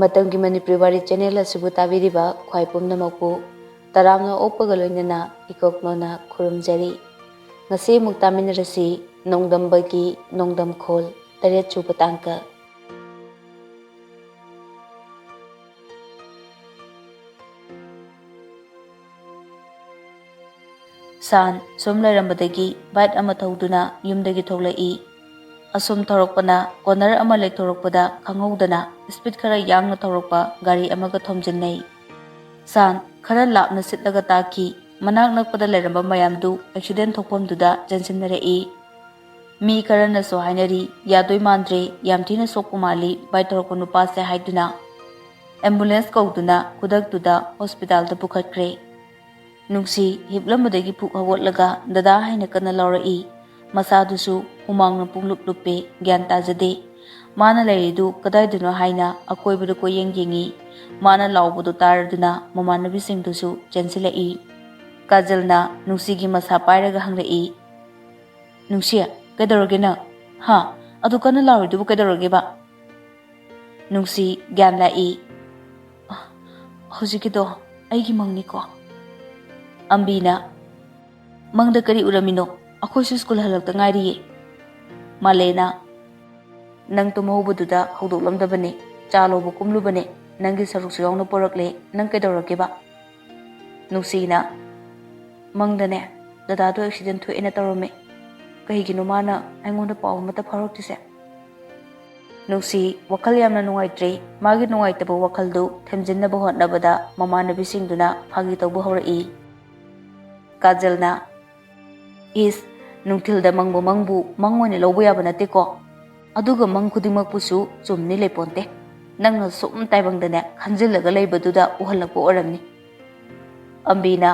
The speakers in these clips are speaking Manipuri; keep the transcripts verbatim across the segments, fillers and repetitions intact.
ꯃꯇꯝꯒꯤ ꯃꯅꯤꯄꯨꯔꯤ ꯋꯥꯔꯤ ꯆꯦꯅꯦꯜ ꯑꯁꯤꯕꯨ ꯇꯥꯕꯤꯔꯤꯕ ꯈ꯭ꯋꯥꯏ ꯄꯨꯝꯅꯃꯛꯄꯨ ꯇꯔꯥꯝꯅ ꯑꯣꯛꯄꯒ ꯂꯣꯏꯅꯅ ꯏꯀꯣꯛꯅꯣꯅ ꯈꯨꯔꯨꯝꯖꯔꯤ꯫ ꯉꯁꯤ ꯑꯃꯨꯛ ꯇꯥꯃꯤꯟꯅꯔꯁꯤ ꯅꯣꯡꯗꯝꯕꯒꯤ ꯅꯣꯡꯗꯝꯈꯣꯜ ꯇꯔꯦꯠ ꯁꯨꯕ ꯇꯥꯡꯀꯛ꯫ ꯁꯥꯟ ꯁꯨꯝ ꯂꯩꯔꯝꯕꯗꯒꯤ ꯕꯥꯏꯛ ꯑꯃ ꯊꯧꯗꯨꯅ ꯌꯨꯝꯗꯒꯤ ꯊꯣꯛꯂꯛꯏ꯫ ꯑꯁꯨꯝ ꯊꯧꯔꯛꯄꯅ ꯀꯣꯅꯔ ꯑꯃ ꯂꯦꯛꯊꯣꯔꯛꯄꯗ ꯈꯪꯍꯧꯗꯅ ꯏꯁꯄꯤꯠ ꯈꯔ ꯌꯥꯡꯅ ꯊꯧꯔꯛꯄ ꯒꯥꯔꯤ ꯑꯃꯒ ꯊꯣꯝꯖꯤꯟꯅꯩ꯫ ꯁꯥꯟ ꯈꯔ ꯂꯥꯞꯅ ꯁꯤꯠꯂꯒ ꯇꯥꯈꯤ꯫ ꯃꯅꯥꯛ ꯅꯛꯄꯗ ꯂꯩꯔꯝꯕ ꯃꯌꯥꯝꯗꯨ ꯑꯦꯛꯁꯤꯗꯦꯟ ꯊꯣꯛꯐꯝꯗꯨꯗ ꯆꯦꯟꯁꯤꯟꯅꯔꯛꯏ꯫ ꯃꯤ ꯈꯔꯅꯁꯨ ꯍꯥꯏꯅꯔꯤ, "ꯌꯥꯗꯣꯏ ꯃꯥꯟꯗ꯭ꯔꯦ, ꯌꯥꯝ ꯊꯤꯅ ꯁꯣꯛꯄ ꯃꯥꯜꯂꯤ ꯕꯥꯏꯛ ꯊꯧꯔꯛꯄ ꯅꯨꯄꯥꯁꯦ" ꯍꯥꯏꯗꯨꯅ ꯑꯦꯝꯕꯨꯂꯦꯟꯁ ꯀꯧꯗꯨꯅ ꯈꯨꯗꯛꯇꯨꯗ ꯍꯣꯁꯄꯤꯇꯥꯜꯗ ꯄꯨꯈꯠꯈ꯭ꯔꯦ꯫ ꯅꯨꯡꯁꯤ ꯍꯤꯞꯂꯝꯕꯗꯒꯤ ꯐꯨꯛ ꯍꯧꯒꯠꯂꯒ "ꯗꯗꯥ" ꯍꯥꯏꯅ ꯀꯟꯅ ꯂꯥꯎꯔꯛꯏ꯫ ꯃꯁꯥꯗꯨꯁꯨ ꯍꯨꯃꯥꯡꯅ ꯄꯨꯡꯂꯨꯞ ꯂꯨꯞꯄꯦ, ꯒ꯭ꯌꯥꯟ ꯇꯥꯖꯗꯦ꯫ ꯃꯥꯅ ꯂꯩꯔꯤꯗꯨ ꯀꯗꯥꯏꯗꯅꯣ ꯍꯥꯏꯅ ꯑꯀꯣꯏꯕꯗ ꯀꯣꯏꯌꯦꯡ ꯌꯦꯡꯉꯤ꯫ ꯃꯥꯅ ꯂꯥꯎꯕꯗꯨ ꯇꯥꯔꯗꯨꯅ ꯃꯃꯥꯟꯅꯕꯤꯁꯤꯡꯗꯨꯁꯨ ꯆꯦꯟꯁꯤꯜꯂꯛꯏ꯫ ꯀꯥꯖꯜꯅ ꯅꯨꯡꯁꯤꯒꯤ ꯃꯁꯥ ꯄꯥꯏꯔꯒ ꯍꯪꯂꯛꯏ, "ꯅꯨꯡꯁꯤ, ꯀꯩꯗꯧꯔꯒꯦ ꯅꯪ? ꯍꯥ? ꯑꯗꯨ ꯀꯟꯅ ꯂꯥꯎꯔꯤꯗꯨꯕꯨ ꯀꯩꯗꯧꯔꯒꯦꯕ?" ꯅꯨꯡꯁꯤ ꯒ꯭ꯌꯥꯟ ꯂꯥꯛꯏ꯫ "ꯍꯧꯖꯤꯛꯀꯤꯗꯣ ꯑꯩꯒꯤ ꯃꯪꯅꯤꯀꯣ?" ꯑꯝꯕꯤꯅ, "ꯃꯪꯗ ꯀꯔꯤ ꯎꯔꯝꯃꯤꯅꯣ? ꯑꯩꯈꯣꯏꯁꯨ ꯁ꯭ꯀꯨꯜ ꯍꯜꯂꯛꯇ ꯉꯥꯏꯔꯤꯌꯦ꯫" ꯃꯥꯂꯦꯅ, "ꯅꯪ ꯇꯨꯝꯍꯧꯕꯗꯨꯗ ꯍꯧꯗꯣꯛꯂꯝꯗꯕꯅꯦ꯫ ꯆꯥ ꯂꯧꯕ ꯀꯨꯝꯂꯨꯕꯅꯦ꯫ ꯅꯪꯒꯤ ꯁꯔꯨꯛꯁꯨ ꯌꯥꯎꯅ ꯄꯨꯔꯛꯂꯦ꯫ ꯅꯪ ꯀꯩꯗꯧꯔꯒꯦꯕ?" ꯅꯨꯡꯁꯤꯅ, "ꯃꯪꯗꯅꯦ, ꯗꯗꯥꯗꯣ ꯑꯦꯛꯁꯤꯗꯦꯟ ꯊꯣꯛꯑꯦꯅ ꯇꯧꯔꯝꯃꯦ꯫ ꯀꯩꯒꯤꯅꯣ ꯃꯥꯅ ꯑꯩꯉꯣꯟꯗ ꯄꯥꯎ ꯑꯃꯠꯇ ꯐꯥꯎꯔꯛꯇ꯭ꯔꯤꯁꯦ?" ꯅꯨꯡꯁꯤ ꯋꯥꯈꯜ ꯌꯥꯝꯅ ꯅꯨꯡꯉꯥꯏꯇ꯭ꯔꯦ꯫ ꯃꯥꯒꯤ ꯅꯨꯡꯉꯥꯏꯇꯕ ꯋꯥꯈꯜꯗꯨ ꯊꯦꯝꯖꯤꯟꯅꯕ ꯍꯣꯠꯅꯕꯗ ꯃꯃꯥꯟꯅꯕꯤꯁꯤꯡꯗꯨꯅ ꯐꯥꯒꯤ ꯇꯧꯕ ꯍꯧꯔꯛꯏ꯫ ꯀꯥꯖꯜꯅ, "ꯏꯁ, ꯅꯨꯡꯊꯤꯜꯗ ꯃꯪꯕ ꯃꯪꯕꯨ ꯃꯪ ꯑꯣꯏꯅ ꯂꯧꯕ ꯌꯥꯕ ꯅꯠꯇꯦꯀꯣ꯫ ꯑꯗꯨꯒ ꯃꯪ ꯈꯨꯗꯤꯡꯃꯛꯄꯨꯁꯨ ꯆꯨꯝꯅꯤ ꯂꯩꯄꯣꯟꯇꯦ꯫ ꯅꯪꯅ ꯁꯨꯝ ꯇꯥꯏꯕꯪꯗꯅꯦ ꯈꯟꯖꯤꯜꯂꯒ ꯂꯩꯕꯗꯨꯗ ꯎꯍꯜꯂꯛꯄ ꯑꯣꯏꯔꯝꯅꯤ꯫" ꯑꯝꯕꯤꯅ,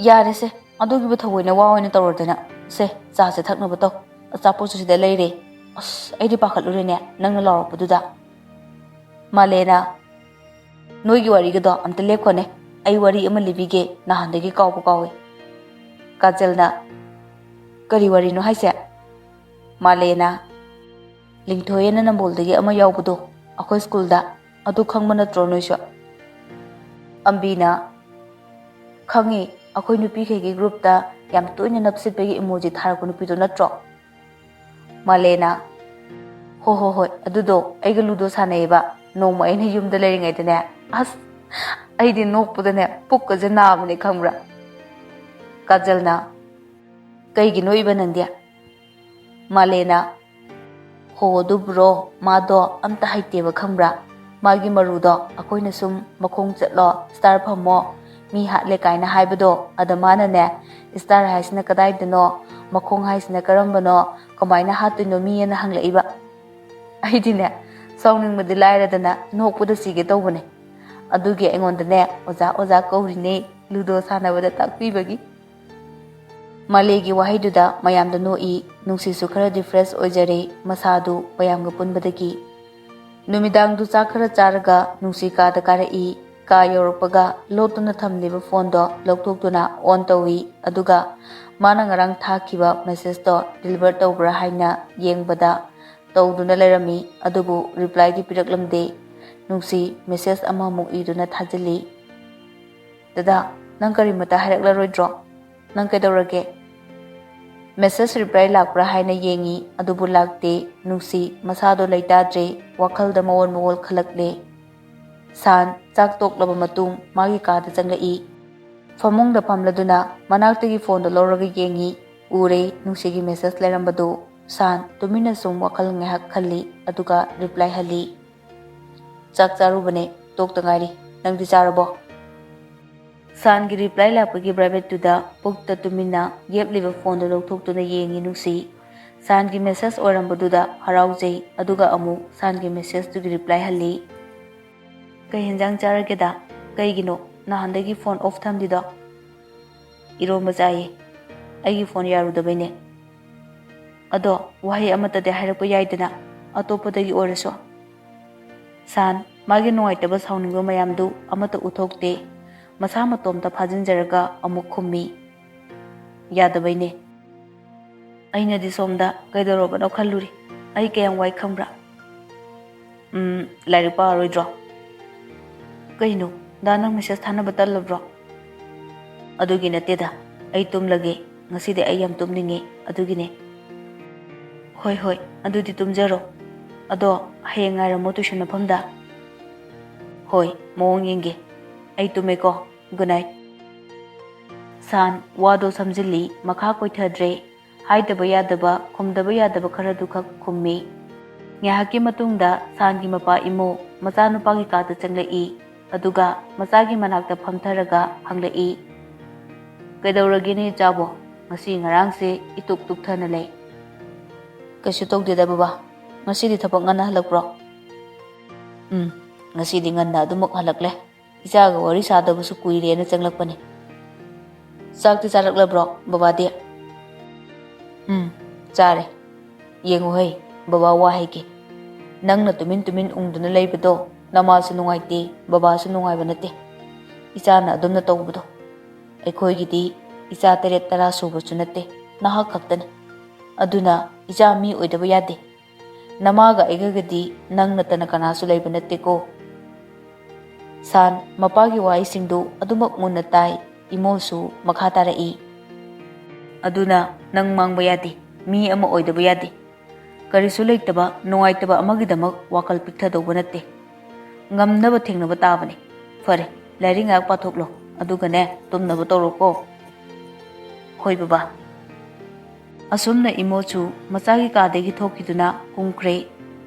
"ꯌꯥꯔꯦꯁꯦ, ꯑꯗꯨꯒꯤꯕꯨ ꯊꯑꯣꯏꯅ ꯋꯥ ꯑꯣꯏꯅ ꯇꯧꯔꯗꯅ꯫ ꯁꯦ, ꯆꯥꯁꯦ ꯊꯛꯅꯕ ꯇꯧ꯫ ꯑꯆꯥꯄꯣꯠꯁꯨ ꯁꯤꯗ ꯂꯩꯔꯦ꯫ ꯑꯁ, ꯑꯩꯗꯤ ꯄꯥꯈꯠꯂꯨꯔꯦꯅꯦ ꯅꯪꯅ ꯂꯥꯎꯔꯛꯄꯗꯨꯗ꯫" ꯃꯥꯂꯦꯅ, "ꯅꯣꯏꯒꯤ ꯋꯥꯔꯤꯒꯗꯣ ꯑꯝꯇ ꯂꯦꯞꯈꯣꯅꯦ꯫ ꯑꯩ ꯋꯥꯔꯤ ꯑꯃ ꯂꯤꯕꯤꯒꯦ, ꯅꯍꯥꯟꯗꯒꯤ ꯀꯥꯎꯕ ꯀꯥꯎꯋꯦ꯫" ꯀꯥꯖꯜꯅ, "ꯀꯔꯤ ꯋꯥꯔꯤꯅꯣ ꯍꯥꯏꯁꯦ?" ꯃꯥꯂꯦꯅ, "ꯂꯤꯡꯊꯣꯏꯑꯅ ꯅꯝꯕꯣꯜꯗꯒꯤ ꯑꯃ ꯌꯥꯎꯕꯗꯣ, ꯑꯩꯈꯣꯏ ꯁ꯭ꯀꯨꯜꯗ꯫ ꯑꯗꯨ ꯈꯪꯕ ꯅꯠꯇ꯭ꯔꯣ ꯅꯣꯏꯁꯨ? ꯑꯝꯕꯤꯅ, "ꯈꯪꯉꯤ, ꯑꯩꯈꯣꯏ ꯅꯨꯄꯤꯈꯩꯒꯤ ꯒ꯭ꯔꯨꯞꯇ ꯌꯥꯝ ꯇꯣꯏꯅ ꯅꯞꯁꯤꯠꯄꯒꯤ ꯏꯃꯣꯖꯤ ꯊꯥꯔꯛꯄ ꯅꯨꯄꯤꯗꯣ ꯅꯠꯇ꯭ꯔꯣ?" ꯃꯥꯂꯦꯅ, "ꯍꯣ ꯍꯣ ꯍꯣꯏ, ꯑꯗꯨꯗꯣ ꯑꯩꯒ ꯂꯨꯗꯣ ꯁꯥꯟꯅꯩꯌꯦꯕ ꯅꯣꯡꯃ ꯑꯩꯅ ꯌꯨꯝꯗ ꯂꯩꯔꯤꯉꯩꯗꯅꯦ꯫ ꯑꯁ, ꯑꯩꯗꯤ ꯅꯣꯛꯄꯗꯅꯦ ꯄꯨꯛꯀꯁꯦ ꯅꯥꯕꯅꯦ ꯈꯪꯕ꯭ꯔꯥ?" ꯀꯥꯖꯜꯅ, "ꯀꯩꯒꯤ ꯅꯣꯛꯏꯕ ꯅꯪꯗꯤ?" ꯃꯥꯂꯦꯅ, "ꯍꯣ, ꯑꯗꯨꯕꯨꯔꯣ, ꯃꯥꯗꯣ ꯑꯝꯇ ꯍꯩꯇꯦꯕ ꯈꯪꯕ꯭ꯔꯥ? ꯃꯥꯒꯤ ꯃꯔꯨꯗꯣ ꯑꯩꯈꯣꯏꯅ ꯁꯨꯝ 'ꯃꯈꯣꯡ ꯆꯠꯂꯣ, ꯁ꯭ꯇꯥꯔ ꯐꯝꯃꯣ, ꯃꯤ ꯍꯥꯠꯂꯦ' ꯀꯥꯏꯅ ꯍꯥꯏꯕꯗꯣ, ꯑꯗ ꯃꯥꯅꯅꯦ, 'ꯁ꯭ꯇꯥꯔ ꯍꯥꯏꯁꯤꯅ ꯀꯗꯥꯏꯗꯅꯣ, ꯃꯈꯣꯡ ꯍꯥꯏꯁꯤꯅ ꯀꯔꯝꯕꯅꯣ, ꯀꯃꯥꯏꯅ ꯍꯥꯠꯇꯣꯏꯅꯣ ꯃꯤ?' ꯑꯅ ꯍꯪꯂꯛꯏꯕ꯫ ꯑꯩꯗꯤꯅꯦ, ꯁꯥꯎꯅꯤꯡꯕꯗꯤ ꯂꯥꯏꯔꯗꯅ ꯅꯣꯛꯄꯗ ꯁꯤꯒꯦ ꯇꯧꯕꯅꯦ꯫ ꯑꯗꯨꯒꯤ ꯑꯩꯉꯣꯟꯗꯅꯦ, 'ꯑꯣꯖꯥ, ꯑꯣꯖꯥ' ꯀꯧꯔꯤꯅꯦ, ꯂꯨꯗꯣ ꯁꯥꯟꯅꯕꯗ ꯇꯥꯛꯄꯤꯕꯒꯤ꯫" ꯃꯥꯂꯦꯒꯤ ꯋꯥꯍꯩꯗꯨꯗ ꯃꯌꯥꯝꯗ ꯅꯣꯛꯏ꯫ ꯅꯨꯡꯁꯤꯁꯨ ꯈꯔꯗꯤ ꯐ꯭ꯔꯦꯁ ꯑꯣꯏꯖꯔꯦ ꯃꯁꯥꯗꯨ ꯃꯌꯥꯝꯒ ꯄꯨꯟꯕꯗꯒꯤ꯫ ꯅꯨꯃꯤꯗꯥꯡꯗꯨ ꯆꯥꯛ ꯈꯔ ꯆꯥꯔꯒ ꯅꯨꯡꯁꯤ ꯀꯥꯗ ꯀꯥꯔꯛꯏ꯫ ꯀꯥ ꯌꯧꯔꯛꯄꯒ ꯂꯣꯠꯇꯨꯅ ꯊꯝꯂꯤꯕ ꯐꯣꯟꯗꯣ ꯂꯧꯊꯣꯛꯇꯨꯅ ꯑꯣꯟ ꯇꯧꯏ꯫ ꯑꯗꯨꯒ ꯃꯥꯅ ꯉꯔꯥꯡ ꯊꯥꯈꯤꯕ ꯃꯦꯁꯦꯖꯇꯣ ꯗꯤꯂꯤꯚꯔ ꯇꯧꯕ꯭ꯔꯥ ꯍꯥꯏꯅ ꯌꯦꯡꯕꯗ ꯇꯧꯗꯨꯅ ꯂꯩꯔꯝꯃꯤ, ꯑꯗꯨꯕꯨ ꯔꯤꯄ꯭ꯂꯥꯏꯗꯤ ꯄꯤꯔꯛꯂꯝꯗꯦ꯫ ꯅꯨꯡꯁꯤ ꯃꯦꯁꯦꯖ ꯑꯃꯃꯨꯛ ꯏꯗꯨꯅ ꯊꯥꯖꯤꯜꯂꯤ꯫ "ꯗꯗꯥ, ꯅꯪ ꯀꯔꯤꯃꯇ ꯍꯥꯏꯔꯛꯂꯔꯣꯏꯗ꯭ꯔꯣ? ꯅꯪ ꯀꯩꯗꯧꯔꯒꯦ?" ꯃꯦꯁꯦꯖ ꯔꯤꯄ꯭ꯂꯥꯏ ꯂꯥꯛꯄ꯭ꯔꯥ ꯍꯥꯏꯅ ꯌꯦꯡꯉꯤ, ꯑꯗꯨꯕꯨ ꯂꯥꯛꯇꯦ꯫ ꯅꯨꯡꯁꯤ ꯃꯁꯥꯗꯣ ꯂꯩꯇꯥꯗ꯭ꯔꯦ, ꯋꯥꯈꯜꯗ ꯃꯑꯣꯟ ꯃꯑꯣꯟ ꯈꯜꯂꯛꯂꯦ꯫ ꯁꯥꯟ ꯆꯥꯛ ꯇꯣꯛꯂꯕ ꯃꯇꯨꯡ ꯃꯥꯒꯤ ꯀꯥꯗ ꯆꯪꯂꯛꯏ꯫ ꯐꯃꯨꯡꯗ ꯐꯝꯂꯗꯨꯅ ꯃꯅꯥꯛꯇꯒꯤ ꯐꯣꯟꯗꯣ ꯂꯧꯔꯒ ꯌꯦꯡꯉꯤ꯫ ꯎꯔꯦ ꯅꯨꯡꯁꯤꯒꯤ ꯃꯦꯁꯦꯖ ꯂꯩꯔꯝꯕꯗꯨ꯫ ꯁꯥꯟ ꯇꯨꯃꯤꯟꯅ ꯁꯨꯝ ꯋꯥꯈꯜ ꯉꯥꯏꯍꯥꯛ ꯈꯜꯂꯤ, ꯑꯗꯨꯒ ꯔꯤꯄ꯭ꯂꯥꯏ ꯍꯜꯂꯤ꯫ "ꯆꯥꯛ ꯆꯥꯔꯨꯕꯅꯦ, ꯇꯣꯛꯇ ꯉꯥꯏꯔꯤ꯫ ꯅꯪꯗꯤ ꯆꯥꯔꯕꯣ?" ꯁꯥꯟꯒꯤ ꯔꯤꯄ꯭ꯂꯥꯏ ꯂꯥꯛꯄꯒꯤ ꯕ꯭ꯔꯥꯏꯚꯦꯠꯇꯨꯗ ꯄꯨꯛꯇ ꯇꯨꯃꯤꯟꯅ ꯌꯦꯞꯂꯤꯕ ꯐꯣꯟꯗꯨ ꯂꯧꯊꯣꯛꯇꯨꯅ ꯌꯦꯡꯉꯤ ꯅꯨꯡꯁꯤ꯫ ꯁꯥꯟꯒꯤ ꯃꯦꯁꯦꯖ ꯑꯣꯏꯔꯝꯕꯗꯨꯗ ꯍꯔꯥꯎꯖꯩ, ꯑꯗꯨꯒ ꯑꯃꯨꯛ ꯁꯥꯟꯒꯤ ꯃꯦꯁꯦꯖꯇꯨꯒꯤ ꯔꯤꯄ꯭ꯂꯥꯏ ꯍꯜꯂꯤ꯫ "ꯀꯩ ꯍꯦꯟꯖꯥꯡ ꯆꯥꯔꯒꯦꯗ? ꯀꯩꯒꯤꯅꯣ ꯅꯍꯥꯟꯗꯒꯤ ꯐꯣꯟ ꯑꯣꯐ ꯊꯝꯂꯤꯗꯣ?" "ꯏꯔꯣꯝꯕ ꯆꯥꯏꯌꯦ꯫ ꯑꯩꯒꯤ ꯐꯣꯟ ꯌꯥꯔꯨꯗꯕꯩꯅꯦ꯫ ꯑꯗꯣ ꯋꯥꯍꯩ ꯑꯃꯠꯇꯗꯤ ꯍꯥꯏꯔꯛꯄ ꯌꯥꯏꯗꯅ, ꯑꯇꯣꯞꯄꯗꯒꯤ ꯑꯣꯏꯔꯁꯨ?" ꯁꯥꯟ ꯃꯥꯒꯤ ꯅꯨꯡꯉꯥꯏꯇꯕ ꯁꯥꯎꯅꯤꯡꯕ ꯃꯌꯥꯝꯗꯨ ꯑꯃꯠꯇ ꯎꯠꯊꯣꯛꯇꯦ꯫ ꯃꯁꯥ ꯃꯇꯣꯝꯇ ꯐꯥꯖꯤꯟꯖꯔꯒ ꯑꯃꯨꯛ ꯈꯨꯝꯃꯤ, "ꯌꯥꯗꯕꯩꯅꯦ꯫ ꯑꯩꯅꯗꯤ ꯁꯣꯝꯗ ꯀꯩꯗꯧꯔꯕꯅꯣ ꯈꯜꯂꯨꯔꯤ꯫ ꯑꯩ ꯀꯌꯥꯝ ꯋꯥꯏ ꯈꯪꯕ꯭ꯔꯥ?" ꯎꯝ, ꯂꯥꯏꯔꯤꯛ ꯄꯥꯔꯣꯏꯗ꯭ꯔꯣ? ꯀꯩꯅꯣ, ꯗꯥ, ꯅꯪ ꯃꯦꯁꯦꯖ ꯊꯥꯅꯕ ꯇꯜꯂꯕ꯭ꯔꯣ? ꯑꯗꯨꯒꯤ ꯅꯠꯇꯦꯗ, ꯑꯩ ꯇꯨꯝꯂꯒꯦ꯫ ꯉꯁꯤꯗꯤ ꯑꯩ ꯌꯥꯝ ꯇꯨꯝꯅꯤꯡꯉꯦ, ꯑꯗꯨꯒꯤꯅꯦ꯫ ꯍꯣꯏ, ꯍꯣꯏ, ꯑꯗꯨꯗꯤ ꯇꯨꯝꯖꯔꯣ꯫ ꯑꯗꯣ ꯍꯌꯦꯡ ꯉꯥꯏꯔꯝꯃꯣ ꯇꯨꯏꯁꯟ ꯃꯐꯝꯗ꯫ ꯍꯣꯏ, ꯃꯑꯣꯡ ꯌꯦꯡꯒꯦ꯫ ꯑꯩ ꯇꯨꯝꯃꯦꯀꯣ꯫ Good night. ꯁꯥꯟ ꯋꯥꯗꯣ ꯁꯝꯖꯤꯜꯂꯤ, ꯃꯈꯥ ꯀꯣꯏꯊꯗ꯭ꯔꯦ꯫ ꯍꯥꯏꯗꯕ ꯌꯥꯗꯕ, ꯈꯨꯝꯗꯕ ꯌꯥꯗꯕ ꯈꯔꯗꯨꯈꯛ ꯈꯨꯝꯃꯤ꯫ ꯉꯥꯏꯍꯥꯛꯀꯤ ꯃꯇꯨꯡꯗ ꯁꯥꯟꯒꯤ ꯃꯄꯥ ꯏꯃꯣ ꯃꯆꯥꯅꯨꯄꯥꯒꯤ ꯀꯥꯗ ꯆꯪꯂꯛꯏ, ꯑꯗꯨꯒ ꯃꯆꯥꯒꯤ ꯃꯅꯥꯛꯇ ꯐꯝꯊꯔꯒ ꯍꯪꯂꯛꯏ, "ꯀꯩꯗꯧꯔꯒꯦꯅꯦ ꯏꯆꯥꯕꯣ? ꯉꯁꯤ ꯉꯔꯥꯡꯁꯦ ꯏꯇꯨꯛ ꯇꯨꯛꯊꯅ ꯂꯩ꯫" "ꯀꯩꯁꯨ ꯇꯧꯗꯦꯗ ꯕꯕꯥ, ꯉꯁꯤꯗꯤ ꯊꯕꯛ ꯉꯟꯅ ꯍꯜꯂꯛꯄ꯭ꯔꯣ?" "ꯎꯝ, ꯉꯁꯤꯗꯤ ꯉꯟꯅ ꯑꯗꯨꯃꯛ ꯍꯜꯂꯛꯂꯦ꯫ ꯏꯆꯥꯒ ꯋꯥꯔꯤ ꯁꯥꯗꯕꯁꯨ ꯀꯨꯏꯔꯦꯅ ꯆꯪꯂꯛꯄꯅꯤ꯫" "ꯆꯥꯛꯇꯤ ꯆꯥꯔꯛꯂꯕ꯭ꯔꯣ ꯕꯕꯥꯗꯤ?" "ꯎꯝ, ꯆꯥꯔꯦ꯫ ꯌꯦꯡꯉꯨꯍꯩ, ꯕꯕꯥ ꯋꯥ ꯍꯥꯏꯒꯦ꯫ ꯅꯪꯅ ꯇꯨꯃꯤꯟ ꯇꯨꯃꯤꯟ ꯎꯪꯗꯨꯅ ꯂꯩꯕꯗꯣ ꯅꯃꯥꯁꯨ ꯅꯨꯡꯉꯥꯏꯇꯦ, ꯕꯕꯥꯁꯨ ꯅꯨꯡꯉꯥꯏꯕ ꯅꯠꯇꯦ꯫ ꯏꯆꯥꯅ ꯑꯗꯨꯝꯅ ꯇꯧꯕꯗꯣ꯫ ꯑꯩꯈꯣꯏꯒꯤꯗꯤ ꯏꯆꯥ ꯇꯔꯦꯠ ꯇꯔꯥ ꯁꯨꯕꯁꯨ ꯅꯠꯇꯦ, ꯅꯍꯥ ꯈꯛꯇꯅꯤ꯫ ꯑꯗꯨꯅ ꯏꯆꯥ ꯃꯤ ꯑꯣꯏꯗꯕ ꯌꯥꯗꯦ꯫ ꯅꯃꯥꯒ ꯑꯩꯒꯒꯗꯤ ꯅꯪ ꯅꯠꯇꯅ ꯀꯅꯥꯁꯨ ꯂꯩꯕ ꯅꯠꯇꯦꯀꯣ꯫" ꯁꯥꯟ ꯃꯄꯥꯒꯤ ꯋꯥꯍꯩꯁꯤꯡꯗꯨ ꯑꯗꯨꯃꯛ ꯃꯨꯟꯅ ꯇꯥꯏ꯫ ꯏꯃꯣꯁꯨ ꯃꯈꯥ ꯇꯥꯔꯛꯏ, "ꯑꯗꯨꯅ ꯅꯪ ꯃꯥꯡꯕ ꯌꯥꯗꯦ, ꯃꯤ ꯑꯃ ꯑꯣꯏꯗꯕ ꯌꯥꯗꯦ꯫ ꯀꯔꯤꯁꯨ ꯂꯩꯇꯕ, ꯅꯨꯡꯉꯥꯏꯇꯕ ꯑꯃꯒꯤꯗꯃꯛ ꯋꯥꯈꯜ ꯄꯤꯛꯊꯗꯧꯕ ꯅꯠꯇꯦ꯫ ꯉꯝꯅꯕ ꯊꯦꯡꯅꯕ ꯇꯥꯕꯅꯤ꯫ ꯐꯔꯦ, ꯂꯥꯏꯔꯤꯛ ꯉꯥꯏꯍꯥꯛ ꯄꯥꯊꯣꯛꯂꯣ, ꯑꯗꯨꯒꯅꯦ, ꯇꯨꯝꯅꯕ ꯇꯧꯔꯣꯀꯣ꯫" "ꯍꯣꯏ ꯕꯕꯥ꯫" ꯑꯁꯨꯝꯅ ꯏꯃꯣꯁꯨ ꯃꯆꯥꯒꯤ ꯀꯥꯗꯒꯤ ꯊꯣꯛꯈꯤꯗꯨꯅ ꯀꯨꯝꯈ꯭ꯔꯦ꯫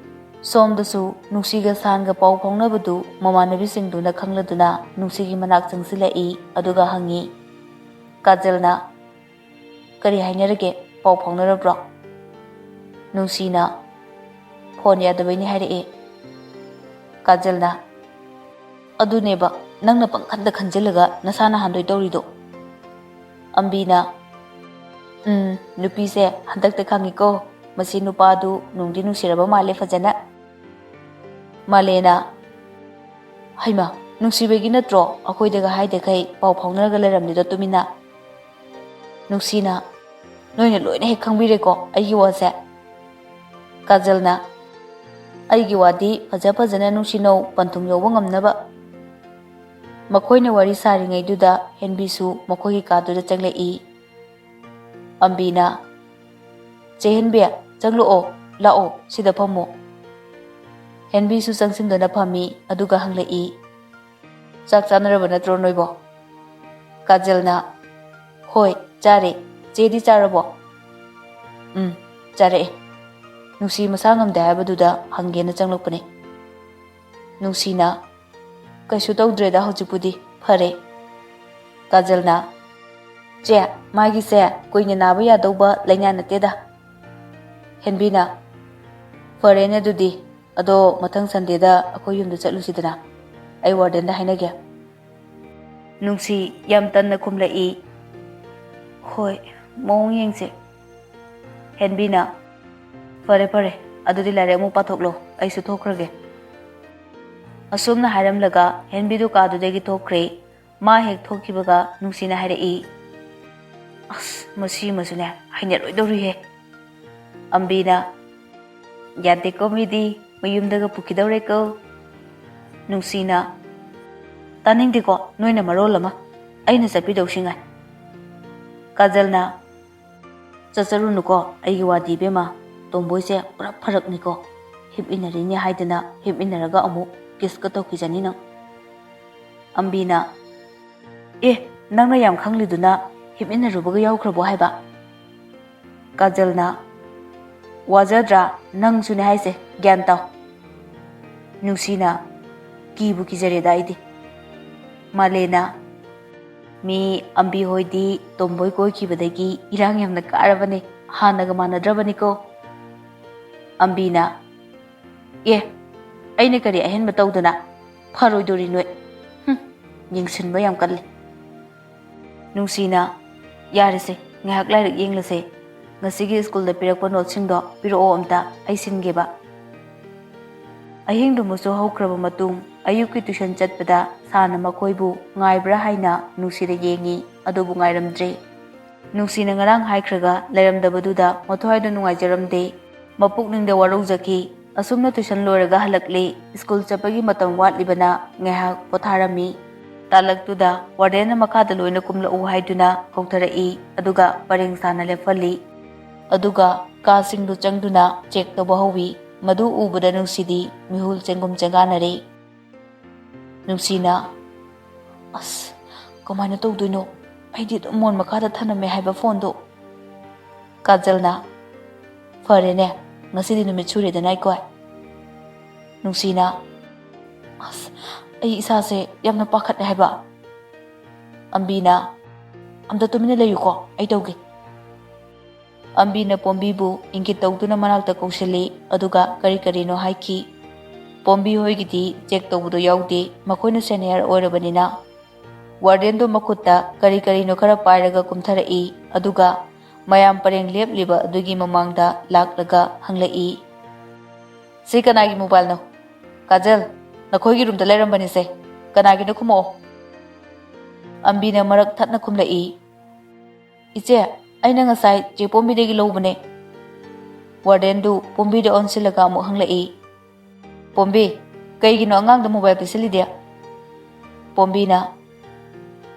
ꯁꯣꯝꯗꯁꯨ ꯅꯨꯡꯁꯤꯒ ꯁꯥꯟꯒ ꯄꯥꯎ ꯐꯥꯎꯅꯕꯗꯨ ꯃꯃꯥꯟꯅꯕꯤꯁꯤꯡꯗꯨꯅ ꯈꯪꯂꯗꯨꯅ ꯅꯨꯡꯁꯤꯒꯤ ꯃꯅꯥꯛ ꯆꯪꯁꯤꯜꯂꯛꯏ, ꯑꯗꯨꯒ ꯍꯪꯉꯤ, ꯀꯥꯖꯜꯅ, "ꯀꯔꯤ ꯍꯥꯏꯅꯔꯒꯦ? ꯄꯥꯎ ꯐꯥꯎꯅꯔꯕ꯭ꯔꯣ?" ꯅꯨꯡꯁꯤꯅ, "ꯐꯣꯟ ꯌꯥꯗꯕꯩꯅꯤ ꯍꯥꯏꯔꯛꯑꯦ꯫" ꯀꯥꯖꯜꯅ, "ꯑꯗꯨꯅꯦꯕ, ꯅꯪꯅ ꯄꯪꯈꯟꯗ ꯈꯟꯖꯤꯜꯂꯒ ꯅꯁꯥꯅ ꯍꯥꯟꯗꯣꯏ ꯇꯧꯔꯤꯗꯣ꯫" ꯑꯝꯕꯤꯅ, "ꯎꯝ, ꯅꯨꯄꯤꯁꯦ ꯍꯟꯗꯛꯇ ꯈꯪꯉꯤꯀꯣ, ꯃꯁꯤ ꯅꯨꯄꯥꯗꯨ ꯅꯨꯡꯗꯤ ꯅꯨꯡꯁꯤꯔꯕ ꯃꯥꯜꯂꯦ ꯐꯖꯅ꯫" ꯃꯥꯂꯦꯅ, "ꯍꯩꯃ, ꯅꯨꯡꯁꯤꯕꯒꯤ ꯅꯠꯇ꯭ꯔꯣ ꯑꯩꯈꯣꯏꯗꯒ ꯍꯥꯏꯗꯈꯩ ꯄꯥꯎ ꯐꯥꯎꯅꯔꯒ ꯂꯩꯔꯝꯂꯤꯗꯣ ꯇꯨꯃꯤꯟꯅ?" ꯅꯨꯡꯁꯤꯅ, "ꯅꯣꯏꯅ ꯂꯣꯏꯅ ꯍꯦꯛ ꯈꯪꯕꯤꯔꯦꯀꯣ ꯑꯩꯒꯤ ꯋꯥꯁꯦ?" ꯀꯥꯖꯜꯅ, ꯑꯩꯒꯤ ꯋꯥꯗꯤ ꯐꯖ ꯐꯖꯅ ꯅꯨꯡꯁꯤꯅꯧ, ꯄꯟꯊꯨꯡ ꯌꯧꯕ ꯉꯝꯅꯕ꯫ ꯃꯈꯣꯏꯅ ꯋꯥꯔꯤ ꯁꯥꯔꯤꯉꯩꯗꯨꯗ ꯍꯦꯟꯕꯤꯁꯨ ꯃꯈꯣꯏꯒꯤ ꯀꯥꯗꯨꯗ ꯆꯪꯂꯛꯏ꯫ ꯑꯝꯕꯤꯅ, "ꯆꯦ ꯍꯦꯟꯕꯤ, ꯆꯪꯂꯛꯑꯣ, ꯂꯥꯛꯑꯣ, ꯁꯤꯗ ꯐꯝꯃꯣ꯫" ꯍꯦꯟꯕꯤꯁꯨ ꯆꯪꯁꯤꯟꯗꯨꯅ ꯐꯝꯃꯤ, ꯑꯗꯨꯒ ꯍꯪꯂꯛꯏ, "ꯆꯥꯛ ꯆꯥꯅꯔꯕ ꯅꯠꯇ꯭ꯔꯣ ꯅꯣꯏꯕꯣ?" ꯀꯥꯖꯜꯅ, "ꯍꯣꯏ, ꯆꯥꯔꯦ꯫ ꯆꯦꯗꯤ ꯆꯥꯔꯕꯣ?" "ꯎꯝ, ꯆꯥꯔꯛꯑꯦ꯫ ꯅꯨꯡꯁꯤ ꯃꯁꯥ ꯉꯝꯗꯦ ꯍꯥꯏꯕꯗꯨꯗ ꯍꯪꯒꯦꯅ ꯆꯪꯂꯛꯄꯅꯦ꯫" ꯅꯨꯡꯁꯤꯅ, "ꯀꯩꯁꯨ ꯇꯧꯗ꯭ꯔꯦꯗ, ꯍꯧꯖꯤꯛꯄꯨꯗꯤ ꯐꯔꯦ꯫" ꯀꯥꯖꯜꯅ, "ꯆꯦ, ꯃꯥꯒꯤꯁꯦ ꯀꯨꯏꯅ ꯅꯥꯕ ꯌꯥꯗꯧꯕ ꯂꯥꯏꯅꯥ ꯅꯠꯇꯦꯗ꯫" ꯍꯦꯟꯕꯤꯅ, "ꯐꯔꯦꯅꯦ ꯑꯗꯨꯗꯤ, ꯑꯗꯣ ꯃꯊꯪ ꯁꯟꯗꯦꯗ ꯑꯩꯈꯣꯏ ꯌꯨꯝꯗ ꯆꯠꯂꯨꯁꯤꯗꯅ, ꯑꯩ ꯋꯥꯔꯗꯦꯟꯗ ꯍꯥꯏꯅꯒꯦ꯫" ꯅꯨꯡꯁꯤ ꯌꯥꯝ ꯇꯟꯅ ꯈꯨꯝꯂꯛꯏ, "ꯍꯣꯏ, ꯃꯑꯣꯡ ꯌꯦꯡꯁꯦ꯫" ꯍꯦꯟꯕꯤꯅ, "ꯐꯔꯦ ꯐꯔꯦ, ꯑꯗꯨꯗꯤ ꯂꯥꯏꯔꯤꯛ ꯑꯃꯨꯛ ꯄꯥꯊꯣꯛꯂꯣ, ꯑꯩꯁꯨ ꯊꯣꯛꯈ꯭ꯔꯒꯦ꯫" ꯑꯁꯨꯝꯅ ꯍꯥꯏꯔꯝꯂꯒ ꯍꯦꯟꯕꯤꯗꯨ ꯀꯥꯗꯨꯗꯒꯤ ꯊꯣꯛꯈ꯭ꯔꯦ꯫ ꯃꯥ ꯍꯦꯛ ꯊꯣꯛꯈꯤꯕꯒ ꯅꯨꯡꯁꯤꯅ ꯍꯥꯏꯔꯛꯏ, "ꯑꯁ, ꯃꯁꯤ ꯑꯃꯁꯨꯅꯦ, ꯍꯩꯅꯔꯣꯏꯗꯧꯔꯤꯍꯦ꯫" ꯑꯝꯕꯤꯅ, "ꯌꯥꯗꯦꯀꯣ ꯃꯤꯗꯤ, ꯃꯌꯨꯝꯗꯒ ꯄꯨꯈꯤꯗꯧꯔꯦꯀꯣ꯫" ꯅꯨꯡꯁꯤꯅ, "ꯇꯥꯅꯤꯡꯗꯦꯀꯣ, ꯅꯣꯏꯅ ꯃꯔꯣꯜ ꯑꯃ, ꯑꯩꯅ ꯆꯠꯄꯤꯗꯧꯁꯤ ꯉꯥꯏ꯫" ꯀꯥꯖꯜꯅ, "ꯆꯠꯆꯔꯨꯅꯨꯀꯣ, ꯑꯩꯒꯤ ꯋꯥꯗꯤ ꯏꯕꯦꯝꯃ, ꯇꯣꯝꯕꯣꯏꯁꯦ ꯄꯨꯔꯥ ꯐꯔꯛꯅꯤꯀꯣ, ꯍꯤꯞꯃꯤꯟꯅꯔꯤꯅꯦ ꯍꯥꯏꯗꯅ ꯍꯤꯞꯃꯤꯟꯅꯔꯒ ꯑꯃꯨꯛ ꯀꯤꯁꯀ ꯇꯧꯈꯤꯖꯅꯤ ꯅꯪ꯫" ꯑꯝꯕꯤꯅ, "ꯑꯦ, ꯅꯪꯅ ꯌꯥꯝ ꯈꯪꯂꯤꯗꯨꯅ ꯍꯤꯞꯃꯤꯟꯅꯔꯨꯕꯒ ꯌꯥꯎꯈ꯭ꯔꯕꯣ ꯍꯥꯏꯕ?" ꯀꯥꯖꯜꯅ, "ꯋꯥꯖꯗ꯭ꯔꯥ? ꯅꯪꯁꯨꯅꯦ ꯍꯥꯏꯁꯦ, ꯒ꯭ꯌꯥꯟ ꯇꯥꯎ꯫" ꯅꯨꯡꯁꯤꯅ, "ꯀꯤꯕꯨ ꯀꯤꯖꯔꯦꯗ ꯑꯩꯗꯤ꯫" ꯃꯥꯂꯦꯅ, "ꯃꯤ ꯑꯝꯕꯤ ꯍꯣꯏꯗꯤ ꯇꯣꯝꯕꯣꯏ ꯀꯣꯏꯈꯤꯕꯗꯒꯤ ꯏꯔꯥꯡ ꯌꯥꯝꯅ ꯀꯥꯔꯕꯅꯦ, ꯍꯥꯟꯅꯒ ꯃꯥꯟꯅꯗ꯭ꯔꯕꯅꯤꯀꯣ꯫" ꯑꯝꯕꯤꯅ, "ꯑꯦ, ꯑꯩꯅ ꯀꯔꯤ ꯑꯍꯦꯟꯕ ꯇꯧꯗꯅ? ꯐꯔꯣꯏꯗꯣꯔꯤ ꯅꯣꯏ꯫ ꯍꯨꯝ, ꯌꯦꯡꯁꯤꯟꯕ ꯌꯥꯝ ꯀꯜꯂꯤ꯫" ꯅꯨꯡꯁꯤꯅ, "ꯌꯥꯔꯦꯁꯦ, ꯉꯥꯏꯍꯥꯛ ꯂꯥꯏꯔꯤꯛ ꯌꯦꯡꯂꯁꯦ꯫ ꯉꯁꯤꯒꯤ ꯁ꯭ꯀꯨꯜꯗ ꯄꯤꯔꯛꯄ ꯅꯣꯠꯁꯤꯡꯗꯣ ꯄꯤꯔꯛꯑꯣ ꯑꯝꯇ, ꯑꯩ ꯁꯤꯟꯒꯦꯕ꯫" ꯑꯍꯤꯡꯗꯨꯃꯁꯨ ꯍꯧꯈ꯭ꯔꯕ ꯃꯇꯨꯡ, ꯑꯌꯨꯛꯀꯤ ꯇ꯭ꯌꯨꯁꯟ ꯆꯠꯄꯗ ꯁꯥꯔꯅ ꯃꯈꯣꯏꯕꯨ ꯉꯥꯏꯕ꯭ꯔꯥ ꯍꯥꯏꯅ ꯅꯨꯡꯁꯤꯗ ꯌꯦꯡꯉꯤ, ꯑꯗꯨꯕꯨ ꯉꯥꯏꯔꯝꯗ꯭ꯔꯦ꯫ ꯅꯨꯡꯁꯤꯅ ꯉꯔꯥꯡ ꯍꯥꯏꯈ꯭ꯔꯒ ꯂꯩꯔꯝꯗꯕꯗꯨꯗ ꯃꯊ꯭ꯋꯥꯏꯗ ꯅꯨꯡꯉꯥꯏꯖꯔꯝꯗꯦ꯫ ꯃꯄꯨꯛꯅꯤꯡꯗ ꯋꯥꯔꯧꯖꯈꯤ꯫ ꯑꯁꯨꯝꯅ tuition ꯂꯣꯏꯔꯒ ꯍꯜꯂꯛꯂꯤ꯫ ꯁ꯭ꯀꯨꯜ ꯆꯠꯄꯒꯤ ꯃꯇꯝ ꯋꯥꯠꯂꯤꯕꯅ ꯉꯥꯏꯍꯥꯛ ꯄꯣꯊꯥꯔꯝꯃꯤ꯫ ꯇꯥꯂꯛꯇꯨꯗ wardenꯅ ꯃꯈꯥꯗ ꯂꯣꯏꯅ ꯀꯨꯝꯂꯛꯎ ꯍꯥꯏꯗꯨꯅ ꯀꯧꯊꯔꯛꯏ, ꯑꯗꯨꯒ ꯄꯔꯦꯡ ꯁꯥꯅ ꯂꯦꯞꯍꯜꯂꯤ꯫ ꯑꯗꯨꯒ ꯀꯥꯁꯤꯡꯗꯨ ꯆꯪꯗꯨꯅ check ꯇꯧꯕ ꯍꯧꯏ꯫ ꯃꯗꯨ ꯎꯕꯗ ꯅꯨꯡꯁꯤꯗꯤ ꯃꯤꯍꯨꯜ ꯆꯦꯡꯒꯨꯝ ꯆꯦꯡꯒꯥꯟꯅꯔꯦ꯫ ꯅꯨꯡꯁꯤꯅ, "ꯑꯁ, ꯀꯃꯥꯏꯅ ꯇꯧꯗꯣꯏꯅꯣ? ꯑꯩꯗꯤ ꯑꯗꯨꯝ ꯃꯣꯟ ꯃꯈꯥꯗ ꯊꯅꯝꯃꯦ ꯍꯥꯏꯕ phoneꯗꯣ?" ꯀꯥꯖꯜꯅ, "ꯐꯔꯦꯅꯦ, ꯉꯁꯤꯗꯤ ꯅꯨꯃꯤꯠ ꯁꯨꯔꯦꯗꯅ ꯑꯩꯈꯣꯏ?" ꯅꯨꯡꯁꯤꯅ, "ꯑꯁ, ꯑꯩ ꯏꯁꯥꯁꯦ ꯌꯥꯝꯅ ꯄꯥꯈꯠꯂꯦ ꯍꯥꯏꯕ꯫" ꯑꯝꯕꯤꯅ, "ꯑꯝꯇ ꯇꯨꯃꯤꯟꯅ ꯂꯩꯌꯨꯀꯣ, ꯑꯩ ꯇꯧꯒꯦ꯫" ꯑꯝꯕꯤꯅ ꯄꯣꯝꯕꯤꯕꯨ ꯏꯪꯒꯤꯠ ꯇꯧꯗꯨꯅ ꯃꯅꯥꯛꯇ ꯀꯧꯁꯤꯜꯂꯤ, ꯑꯗꯨꯒ ꯀꯔꯤ ꯀꯔꯤꯅꯣ ꯍꯥꯏꯈꯤ꯫ ꯄꯣꯝꯕꯤ ꯍꯣꯏꯒꯤꯗꯤ check ꯇꯧꯕꯗꯣ ꯌꯥꯎꯗꯦ, ꯃꯈꯣꯏꯅ senior ꯑꯣꯏꯔꯕꯅꯤꯅ꯫ Wardenꯗꯨ ꯃꯈꯨꯠꯇ ꯀꯔꯤ ꯀꯔꯤꯅꯣ ꯈꯔ ꯄꯥꯏꯔꯒ ꯀꯨꯝꯊꯔꯛꯏ, ꯑꯗꯨꯒ ꯃꯌꯥꯝ ꯄꯔꯦꯡ ꯂꯦꯞꯂꯤꯕ ꯑꯗꯨꯒꯤ ꯃꯃꯥꯡꯗ ꯂꯥꯛꯂꯒ ꯍꯪꯂꯛꯏ, "ꯁꯤ ꯀꯅꯥꯒꯤ mobileꯅꯣ?" "ꯀꯥꯖꯜ, ꯅꯈꯣꯏꯒꯤ roomꯗ ꯂꯩꯔꯝꯕꯅꯤꯁꯦ꯫ ꯀꯅꯥꯒꯤꯅꯣ ꯈꯨꯝꯃꯛꯑꯣ꯫" ꯑꯝꯕꯤꯅ ꯃꯔꯛ ꯊꯠꯅ ꯈꯨꯝꯂꯛꯏ, "ꯏꯆꯦ, ꯑꯩꯅ ꯉꯁꯥꯏ ꯆꯦ ꯄꯣꯝꯕꯤꯗꯒꯤ ꯂꯧꯕꯅꯦ꯫" Wardenꯗꯨ ꯄꯣꯝꯕꯤꯗ ꯑꯣꯟꯁꯤꯜꯂꯒ ꯑꯃꯨꯛ ꯍꯪꯂꯛꯏ, "ꯄꯣꯝꯕꯤ, ꯀꯩꯒꯤꯅꯣ ꯑꯉꯥꯡꯗ mobile ꯄꯤꯁꯤꯜꯂꯤꯗꯤ?" ꯄꯣꯝꯕꯤꯅ,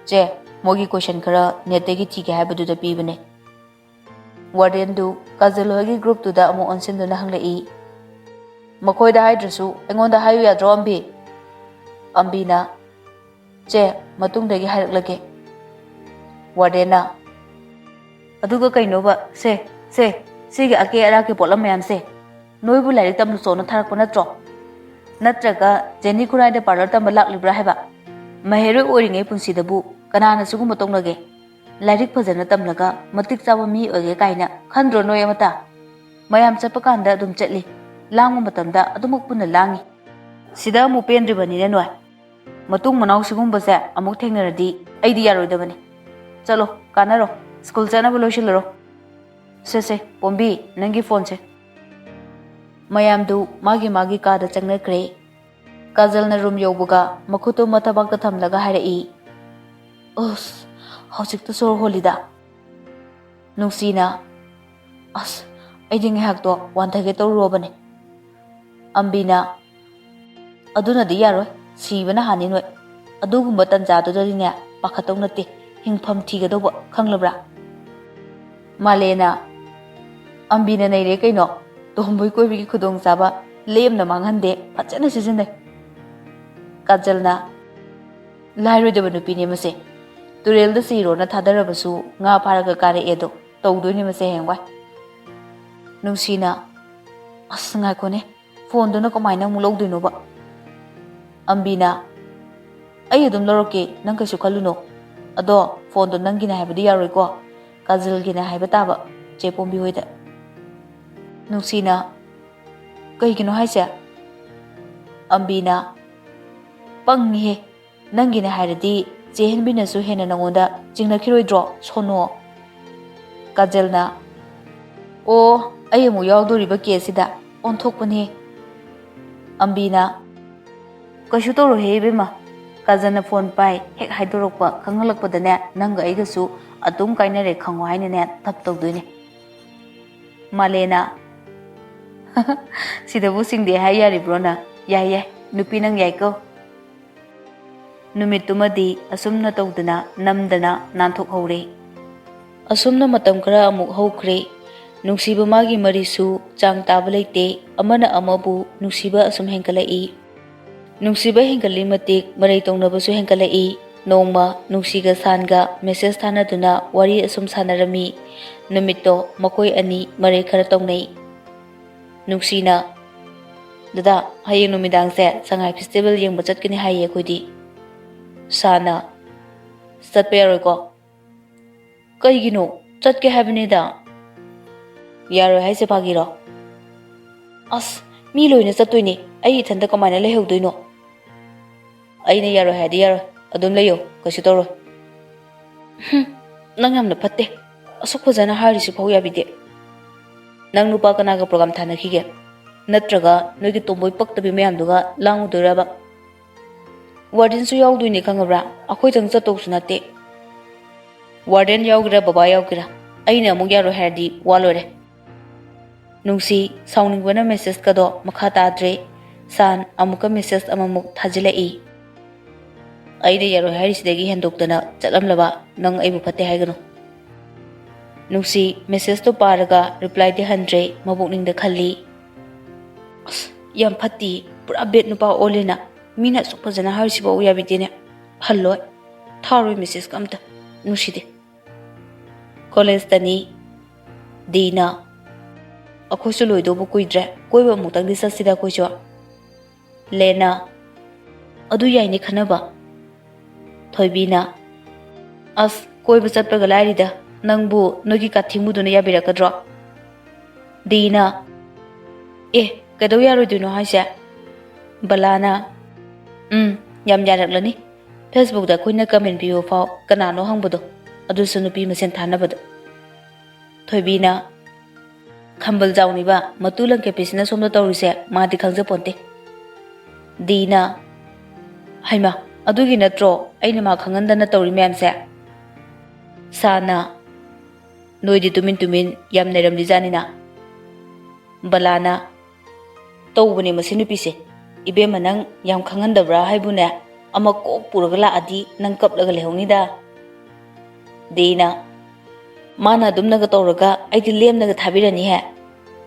"ꯆꯦ, ꯃꯣꯏꯒꯤ question ꯈꯔ netꯇꯒꯤ ꯊꯤꯒꯦ ꯍꯥꯏꯕꯗꯨꯗ ꯄꯤꯕꯅꯦ꯫" Wardenꯗꯨ ꯀꯥꯖꯜ ꯍꯣꯏꯒꯤ groupꯇꯨꯗ ꯑꯃꯨꯛ ꯑꯣꯟꯁꯤꯟꯗꯨꯅ ꯍꯪꯂꯛꯏ, "ꯃꯈꯣꯏꯗ ꯍꯥꯏꯗ꯭ꯔꯁꯨ ꯑꯩꯉꯣꯟꯗ ꯍꯥꯏꯌꯨ ꯌꯥꯗ꯭ꯔꯣ, ꯑꯝꯕꯤ?" ꯑꯝꯕꯤꯅ, "ꯆꯦ, ꯃꯇꯨꯡꯗꯒꯤ ꯍꯥꯏꯔꯛꯂꯒꯦ꯫" Wardenꯅ, "ꯑꯗꯨꯒ ꯀꯩꯅꯣꯕ, ꯁꯦ, ꯁꯦ, ꯁꯤꯒꯤ ꯑꯀꯦ ꯑꯔꯥꯛꯀꯤ ꯄꯣꯠꯂꯝ ꯃꯌꯥꯝꯁꯦ ꯅꯣꯏꯕꯨ ꯂꯥꯏꯔꯤꯛ ꯇꯝꯂꯨꯆꯣꯅ ꯊꯥꯔꯛꯄ ꯅꯠꯇ꯭ꯔꯣ? ꯅꯠꯇ꯭ꯔꯒ ꯖꯦꯅꯤ ꯈꯨꯔꯥꯏꯗ parlour ꯇꯝꯕ ꯂꯥꯛꯂꯤꯕ꯭ꯔꯥ ꯍꯥꯏꯕ? ꯃꯍꯩꯔꯣꯏ ꯑꯣꯏꯔꯤꯉꯩ ꯄꯨꯟꯁꯤꯗꯕꯨ ꯀꯅꯥꯅ ꯁꯤꯒꯨꯝꯕ ꯇꯧꯅꯒꯦ? ꯂꯥꯏꯔꯤꯛ ꯐꯖꯅ ꯇꯝꯂꯒ ꯃꯇꯤꯛ ꯆꯥꯕ ꯃꯤ ꯑꯣꯏꯒꯦ ꯀꯥꯏꯅ ꯈꯟꯗ꯭ꯔꯣ ꯅꯣꯏ ꯑꯃꯠꯇ? ꯃꯌꯥꯝ ꯆꯠꯄ ꯀꯥꯟꯗ ꯑꯗꯨꯝ ꯆꯠꯂꯤ, ꯂꯥꯡꯕ ꯃꯇꯝꯗ ꯑꯗꯨꯃꯛ ꯄꯨꯟꯅ ꯂꯥꯡꯉꯤ꯫ ꯁꯤꯗ ꯑꯃꯨꯛ ꯄꯦꯟꯗ꯭ꯔꯤꯕꯅꯤꯅꯦ ꯅꯣꯏ꯫ ꯃꯇꯨꯡ ꯃꯅꯥꯎ ꯁꯤꯒꯨꯝꯕꯁꯦ ꯑꯃꯨꯛ ꯊꯦꯡꯅꯔꯗꯤ ꯑꯩꯗꯤ ꯌꯥꯔꯣꯏꯗꯕꯅꯤ꯫ ꯆꯠꯂꯣ, ꯀꯥꯟꯅꯔꯣ, ꯁ꯭ꯀꯨꯜ ꯆꯠꯅꯕ ꯂꯣꯏꯁꯤꯜꯂꯨꯔꯣ꯫ ꯁꯦ ꯁꯦ, ꯄꯣꯝꯕꯤ, ꯅꯪꯒꯤ phoneꯁꯦ꯫" ꯃꯌꯥꯝꯗꯨ ꯃꯥꯒꯤ ꯃꯥꯒꯤ ꯀꯥꯗ ꯆꯪꯅꯈ꯭ꯔꯦ꯫ ꯀꯥꯖꯜꯅ room ꯌꯧꯕꯒ ꯃꯈꯨꯠꯇꯨ ꯃꯊꯕꯥꯛꯇ ꯊꯝꯂꯒ ꯍꯥꯏꯔꯛꯏ, "ꯑꯁ, ꯍꯧꯖꯤꯛꯇ ꯁꯣꯔ ꯍꯣꯜꯂꯤꯗ꯫" ꯅꯨꯡꯁꯤꯅ, "ꯑꯁ, ꯑꯩꯗꯤ ꯉꯥꯏꯍꯥꯛꯇꯣ ꯋꯥꯟꯊꯒꯦ ꯇꯧꯔꯨꯔꯕꯅꯦ꯫" ꯑꯝꯕꯤꯅ, "ꯑꯗꯨꯅꯗꯤ ꯌꯥꯔꯣꯏ, ꯁꯤꯕꯅ ꯍꯥꯟꯅꯤ ꯅꯣꯏ꯫ ꯑꯗꯨꯒꯨꯝꯕ ꯇꯟꯖꯥꯗꯨꯗꯗꯤꯅꯦ, ꯄꯥꯈꯠꯇꯧ ꯅꯠꯇꯦ, ꯍꯤꯡꯐꯝ ꯊꯤꯒꯗꯧꯕ, ꯈꯪꯂꯕ꯭ꯔꯥ?" ꯃꯥꯂꯦꯅ, "ꯑꯝꯕꯤꯅ ꯅꯩꯔꯦ ꯀꯩꯅꯣ, ꯇꯣꯝꯕꯣꯏ ꯀꯣꯏꯕꯒꯤ ꯈꯨꯗꯣꯡꯆꯥꯕ ꯂꯦꯝꯅ ꯃꯥꯡꯍꯟꯗꯦ, ꯐꯖꯅ ꯁꯤꯖꯤꯟꯅꯩ꯫" ꯀꯥꯖꯜꯅ, "ꯂꯥꯏꯔꯣꯏꯗꯕ ꯅꯨꯄꯤꯅꯦ ꯃꯁꯦ꯫ ꯇꯨꯔꯦꯜꯗ ꯁꯤꯔꯣꯅ ꯊꯥꯗꯔꯕꯁꯨ ꯉꯥ ꯐꯥꯔꯒ ꯀꯥꯔꯛꯑꯦꯗꯣ ꯇꯧꯗꯣꯏꯅꯦ ꯃꯁꯦ ꯍꯌꯦꯡꯋꯥꯏ꯫" ꯅꯨꯡꯁꯤꯅ, "ꯑꯁ, ꯉꯥꯏꯈꯣꯅꯦ, ꯐꯣꯟꯗꯨꯅ ꯀꯃꯥꯏꯅ ꯑꯃꯨꯛ ꯂꯧꯗꯣꯏꯅꯣꯕ?" ꯑꯝꯕꯤꯅ, "ꯑꯩ ꯑꯗꯨꯝ ꯂꯧꯔꯛꯀꯦ, ꯅꯪ ꯀꯩꯁꯨ ꯈꯜꯂꯨꯅꯣ꯫ ꯑꯗꯣ ꯐꯣꯟꯗꯣ ꯅꯪꯒꯤꯅꯦ ꯍꯥꯏꯕꯗꯤ ꯌꯥꯔꯣꯏꯀꯣ, ꯀꯥꯖꯜꯒꯤꯅꯦ ꯍꯥꯏꯕ ꯇꯥꯕ, ꯆꯦ ꯄꯣꯝꯕꯤ ꯍꯣꯏꯗ꯫" ꯅꯨꯡꯁꯤꯅ, "ꯀꯩꯒꯤꯅꯣ ꯍꯥꯏꯁꯦ?" ꯑꯝꯕꯤꯅ, "ꯄꯪꯉꯤꯍꯦ, ꯅꯪꯒꯤꯅꯦ ꯍꯥꯏꯔꯗꯤ ꯆꯦ ꯍꯦꯟꯕꯤꯅꯁꯨ ꯍꯦꯟꯅ ꯅꯪꯉꯣꯟꯗ ꯆꯤꯡꯅꯈꯤꯔꯣꯏꯗ꯭ꯔꯣ, ꯁꯣꯅꯣ?" ꯀꯥꯖꯜꯅ, "ꯑꯣ, ꯑꯩ ꯑꯃꯨꯛ ꯌꯥꯎꯗꯣꯔꯤꯕ ꯀꯦꯁꯁꯤꯗ ꯑꯣꯟꯊꯣꯛꯄꯅꯦ꯫" ꯑꯝꯕꯤꯅ, "ꯀꯩꯁꯨ ꯇꯧꯔꯣꯏꯍꯦ ꯏꯕꯦꯝꯃ, ꯀꯥꯖꯜꯅ ꯐꯣꯟ ꯄꯥꯏ ꯍꯦꯛ ꯍꯥꯏꯗꯣꯔꯛꯄ ꯈꯪꯍꯜꯂꯛꯄꯗꯅꯦ, ꯅꯪꯒ ꯑꯩꯒꯁꯨ ꯑꯗꯨꯝ ꯀꯥꯏꯅꯔꯦ ꯈꯪꯉꯣ ꯍꯥꯏꯅꯅꯦ ꯊꯞ ꯇꯧꯗꯣꯏꯅꯦ꯫" ꯃꯥꯂꯦꯅ, "ꯁꯤꯗꯕꯨ ꯁꯤꯡꯗꯦ ꯍꯥꯏ ꯌꯥꯔꯤꯕ꯭ꯔꯣ ꯅꯪ? ꯌꯥꯏ ꯌꯥꯏ, ꯅꯨꯄꯤ ꯅꯪ ꯌꯥꯏꯀꯣ꯫" ꯅꯨꯃꯤꯠꯇꯨꯃꯗꯤ ꯑꯁꯨꯝꯅ ꯇꯧꯗꯅ ꯅꯝꯗꯅ ꯅꯥꯟꯊꯣꯛꯍꯧꯔꯦ꯫ ꯑꯁꯨꯝꯅ ꯃꯇꯝ ꯈꯔ ꯑꯃꯨꯛ ꯍꯧꯈ꯭ꯔꯦ꯫ ꯅꯨꯡꯁꯤꯕ ꯃꯥꯒꯤ ꯃꯔꯤꯁꯨ ꯆꯥꯡ ꯇꯥꯕ ꯂꯩꯇꯦ꯫ ꯑꯃꯅ ꯑꯃꯕꯨ ꯅꯨꯡꯁꯤꯕ ꯑꯁꯨꯝ ꯍꯦꯟꯒꯠꯂꯛꯏ꯫ ꯅꯨꯡꯁꯤꯕ ꯍꯦꯟꯒꯠꯂꯤ ꯃꯇꯤꯛ ꯃꯔꯩ ꯇꯧꯅꯕꯁꯨ ꯍꯦꯟꯒꯠꯂꯛꯏ꯫ ꯅꯣꯡꯃ ꯅꯨꯡꯁꯤꯒ ꯁꯥꯟꯒ ꯃꯦꯁꯦꯖ ꯊꯥꯅꯗꯨꯅ ꯋꯥꯔꯤ ꯑꯁꯨꯝ ꯁꯥꯟꯅꯔꯝꯃꯤ꯫ ꯅꯨꯃꯤꯠꯇꯣ ꯃꯈꯣꯏ ꯑꯅꯤ ꯃꯔꯩ ꯈꯔ ꯇꯧꯅꯩ꯫ ꯅꯨꯡꯁꯤꯅ, "ꯗꯗꯥ, ꯍꯌꯦꯡ ꯅꯨꯃꯤꯗꯥꯡꯁꯦ ꯁꯉꯥꯏ ꯐꯦꯁꯇꯤꯚꯦꯜ ꯌꯦꯡꯕ ꯆꯠꯀꯅꯤ ꯍꯥꯏꯌꯦ ꯑꯩꯈꯣꯏꯗꯤ꯫" ꯁꯥꯅ, "ꯆꯠꯄ ꯌꯥꯔꯣꯏꯀꯣ?" "ꯀꯩꯒꯤꯅꯣ? ꯆꯠꯀꯦ ꯍꯥꯏꯕꯅꯤꯗ꯫" "ꯌꯥꯔꯣꯏ ꯍꯥꯏꯁꯦ ꯐꯥꯒꯤꯔꯣ?" "ꯑꯁ, ꯃꯤ ꯂꯣꯏꯅ ꯆꯠꯇꯣꯏꯅꯦ, ꯑꯩ ꯏꯊꯟꯇ ꯀꯃꯥꯏꯅ ꯂꯩꯍꯧꯗꯣꯏꯅꯣ?" "ꯑꯩꯅ ꯌꯥꯔꯣꯏ ꯍꯥꯏꯔꯗꯤ ꯌꯥꯔꯣꯏ, ꯑꯗꯨꯝ ꯂꯩꯌꯣ, ꯀꯩꯁꯨ ꯇꯧꯔꯣꯏ꯫" "ꯍꯨꯝ, ꯅꯪ ꯌꯥꯝꯅ ꯐꯠꯇꯦ꯫ ꯑꯁꯨꯛ ꯐꯖꯅ ꯍꯥꯏꯔꯤꯁꯤꯐꯥꯎ ꯌꯥꯕꯤꯗꯦ꯫ ꯅꯪ ꯅꯨꯄꯥ ꯀꯅꯥꯒ ꯄ꯭ꯔꯣꯒꯥꯝ ꯊꯥꯅꯈꯤꯒꯦ? ꯅꯠꯇ꯭ꯔꯒ ꯅꯣꯏꯒꯤ ꯇꯣꯝꯕꯣꯏ ꯄꯛꯇꯕꯤ ꯃꯌꯥꯝꯗꯨꯒ ꯂꯥꯡꯉꯨꯗꯣꯏꯔꯕ?" "ꯋꯥꯔꯗꯦꯟꯁꯨ ꯌꯥꯎꯗꯣꯏꯅꯦ ꯈꯪꯉꯕ꯭ꯔꯥ? ꯑꯩꯈꯣꯏꯗꯪ ꯆꯠꯇꯧꯁꯨ ꯅꯠꯇꯦ꯫" "ꯋꯥꯔꯗꯦꯟ ꯌꯥꯎꯒꯦꯔꯥ ꯕꯕꯥ ꯌꯥꯎꯒꯦꯔꯥ, ꯑꯩꯅ ꯑꯃꯨꯛ ꯌꯥꯔꯣꯏ ꯍꯥꯏꯔꯗꯤ ꯋꯥ ꯂꯣꯏꯔꯦ꯫" ꯅꯨꯡꯁꯤ ꯁꯥꯎꯅꯤꯡꯕꯅ ꯃꯦꯁꯦꯖꯀꯗꯣ ꯃꯈꯥ ꯇꯥꯗ꯭ꯔꯦ꯫ ꯁꯥꯟ ꯑꯃꯨꯛꯀ ꯃꯦꯁꯦꯖ ꯑꯃꯃꯨꯛ ꯊꯥꯖꯤꯜꯂꯛꯏ꯫ "ꯑꯩꯅ ꯌꯥꯔꯣꯏ ꯍꯥꯏꯔꯤꯁꯤꯗꯒꯤ ꯍꯦꯟꯗꯣꯛꯇꯅ ꯆꯠꯂꯝꯂꯕ ꯅꯪ ꯑꯩꯕꯨ ꯐꯠꯇꯦ ꯍꯥꯏꯒꯅꯨ꯫" ꯅꯨꯡꯁꯤ ꯃꯦꯁꯦꯖꯇꯣ ꯄꯥꯔꯒ ꯔꯤꯄ꯭ꯂꯥꯏꯗꯤ ꯍꯟꯗ꯭ꯔꯦ꯫ ꯃꯕꯨꯛꯅꯤꯡꯗ ꯈꯜꯂꯤ, "ꯑꯁ, ꯌꯥꯝ ꯐꯠꯇꯤ, ꯄꯨꯔꯥ ꯕꯦꯠ ꯅꯨꯄꯥ ꯑꯣꯜꯂꯦꯅ꯫ ꯃꯤꯅ ꯑꯁꯨꯛ ꯐꯖꯅ ꯍꯥꯏꯔꯤꯁꯤꯐꯥꯎ ꯌꯥꯕꯤꯗꯦꯅꯦ꯫ ꯍꯜꯂꯣꯏ, ꯊꯥꯔꯣꯏ ꯃꯦꯁꯦꯖꯀ ꯑꯝꯇ, ꯅꯨꯡꯁꯤꯗꯦ꯫" ꯀꯣꯂꯦꯖꯇꯅꯤ꯫ ꯗꯤꯅ, "ꯑꯩꯈꯣꯏꯁꯨ ꯂꯣꯏꯗꯧꯕ ꯀꯨꯏꯗ꯭ꯔꯦ, ꯀꯣꯏꯕ ꯑꯃꯨꯛꯇꯪꯗꯤ ꯆꯠꯁꯤꯗ ꯑꯩꯈꯣꯏꯁꯨ꯫" ꯂꯦꯅ, "ꯑꯗꯨ ꯌꯥꯏꯅꯦ ꯈꯟꯅꯕ꯫" ꯊꯣꯏꯕꯤꯅ, "ꯑꯁ, ꯀꯣꯏꯕ ꯆꯠꯄꯒ ꯂꯥꯏꯔꯤꯗ, ꯅꯪꯕꯨ ꯅꯣꯏꯒꯤ ꯀꯥꯊꯤꯃꯨꯗꯨꯅ ꯌꯥꯕꯤꯔꯛꯀꯗ꯭ꯔꯣ?" ꯗꯤꯅ, "ꯑꯦ, ꯀꯩꯗꯧ ꯌꯥꯔꯣꯏꯗꯣꯏꯅꯣ ꯍꯥꯏꯁꯦ?" ꯕꯂꯥꯅ, "ꯎꯝ, ꯌꯥꯝ ꯌꯥꯔꯛꯂꯅꯤ꯫ ꯐꯦꯁꯕꯨꯛꯇ ꯑꯩꯈꯣꯏꯅ ꯀꯃꯦꯟ ꯄꯤꯕ ꯐꯥꯎ ꯀꯅꯥꯅꯣ ꯍꯪꯕꯗꯣ, ꯑꯗꯨꯁꯨ ꯅꯨꯄꯤ ꯃꯁꯦꯟ ꯊꯥꯅꯕꯗꯣ꯫" ꯊꯣꯏꯕꯤꯅ, "ꯈꯝꯕꯜ ꯖꯥꯎꯅꯤꯕ, ꯃꯇꯨ ꯂꯪꯀꯦꯄꯤꯁꯤꯅ ꯁꯣꯝꯗ ꯇꯧꯔꯤꯁꯦ ꯃꯥꯗꯤ ꯈꯪꯖꯄꯣꯟꯇꯦ꯫" ꯗꯤꯅ, "ꯍꯩꯃꯥ, ꯑꯗꯨꯒꯤ ꯅꯠꯇ꯭ꯔꯣ ꯑꯩꯅ ꯃꯥ ꯈꯪꯍꯟꯗꯅ ꯇꯧꯔꯤ ꯃꯌꯥꯝꯁꯦ?" ꯁꯥꯅ, "ꯅꯣꯏꯗꯤ ꯇꯨꯃꯤꯟ ꯇꯨꯃꯤꯟ ꯌꯥꯝ ꯅꯩꯔꯝꯂꯤꯖꯥꯠꯅꯤꯅ꯫" ꯕꯂꯥꯅ, "ꯇꯧꯕꯅꯦ ꯃꯁꯤ ꯅꯨꯄꯤꯁꯦ꯫ ꯏꯕꯦꯝꯃ, ꯅꯪ ꯌꯥꯝ ꯈꯪꯍꯟꯗꯕ꯭ꯔꯥ ꯍꯥꯏꯕꯨꯅꯦ, ꯑꯃ ꯀꯣꯛ ꯄꯨꯔꯒ ꯂꯥꯛꯑꯗꯤ ꯅꯪ ꯀꯞꯂꯒ ꯂꯩꯍꯧꯅꯤꯗ꯫" ꯗꯤꯅ, "ꯃꯥꯅ ꯑꯗꯨꯝꯅꯒ ꯇꯧꯔꯒ ꯑꯩꯗꯤ ꯂꯦꯝꯅꯒ ꯊꯥꯕꯤꯔꯅꯤꯍꯦ꯫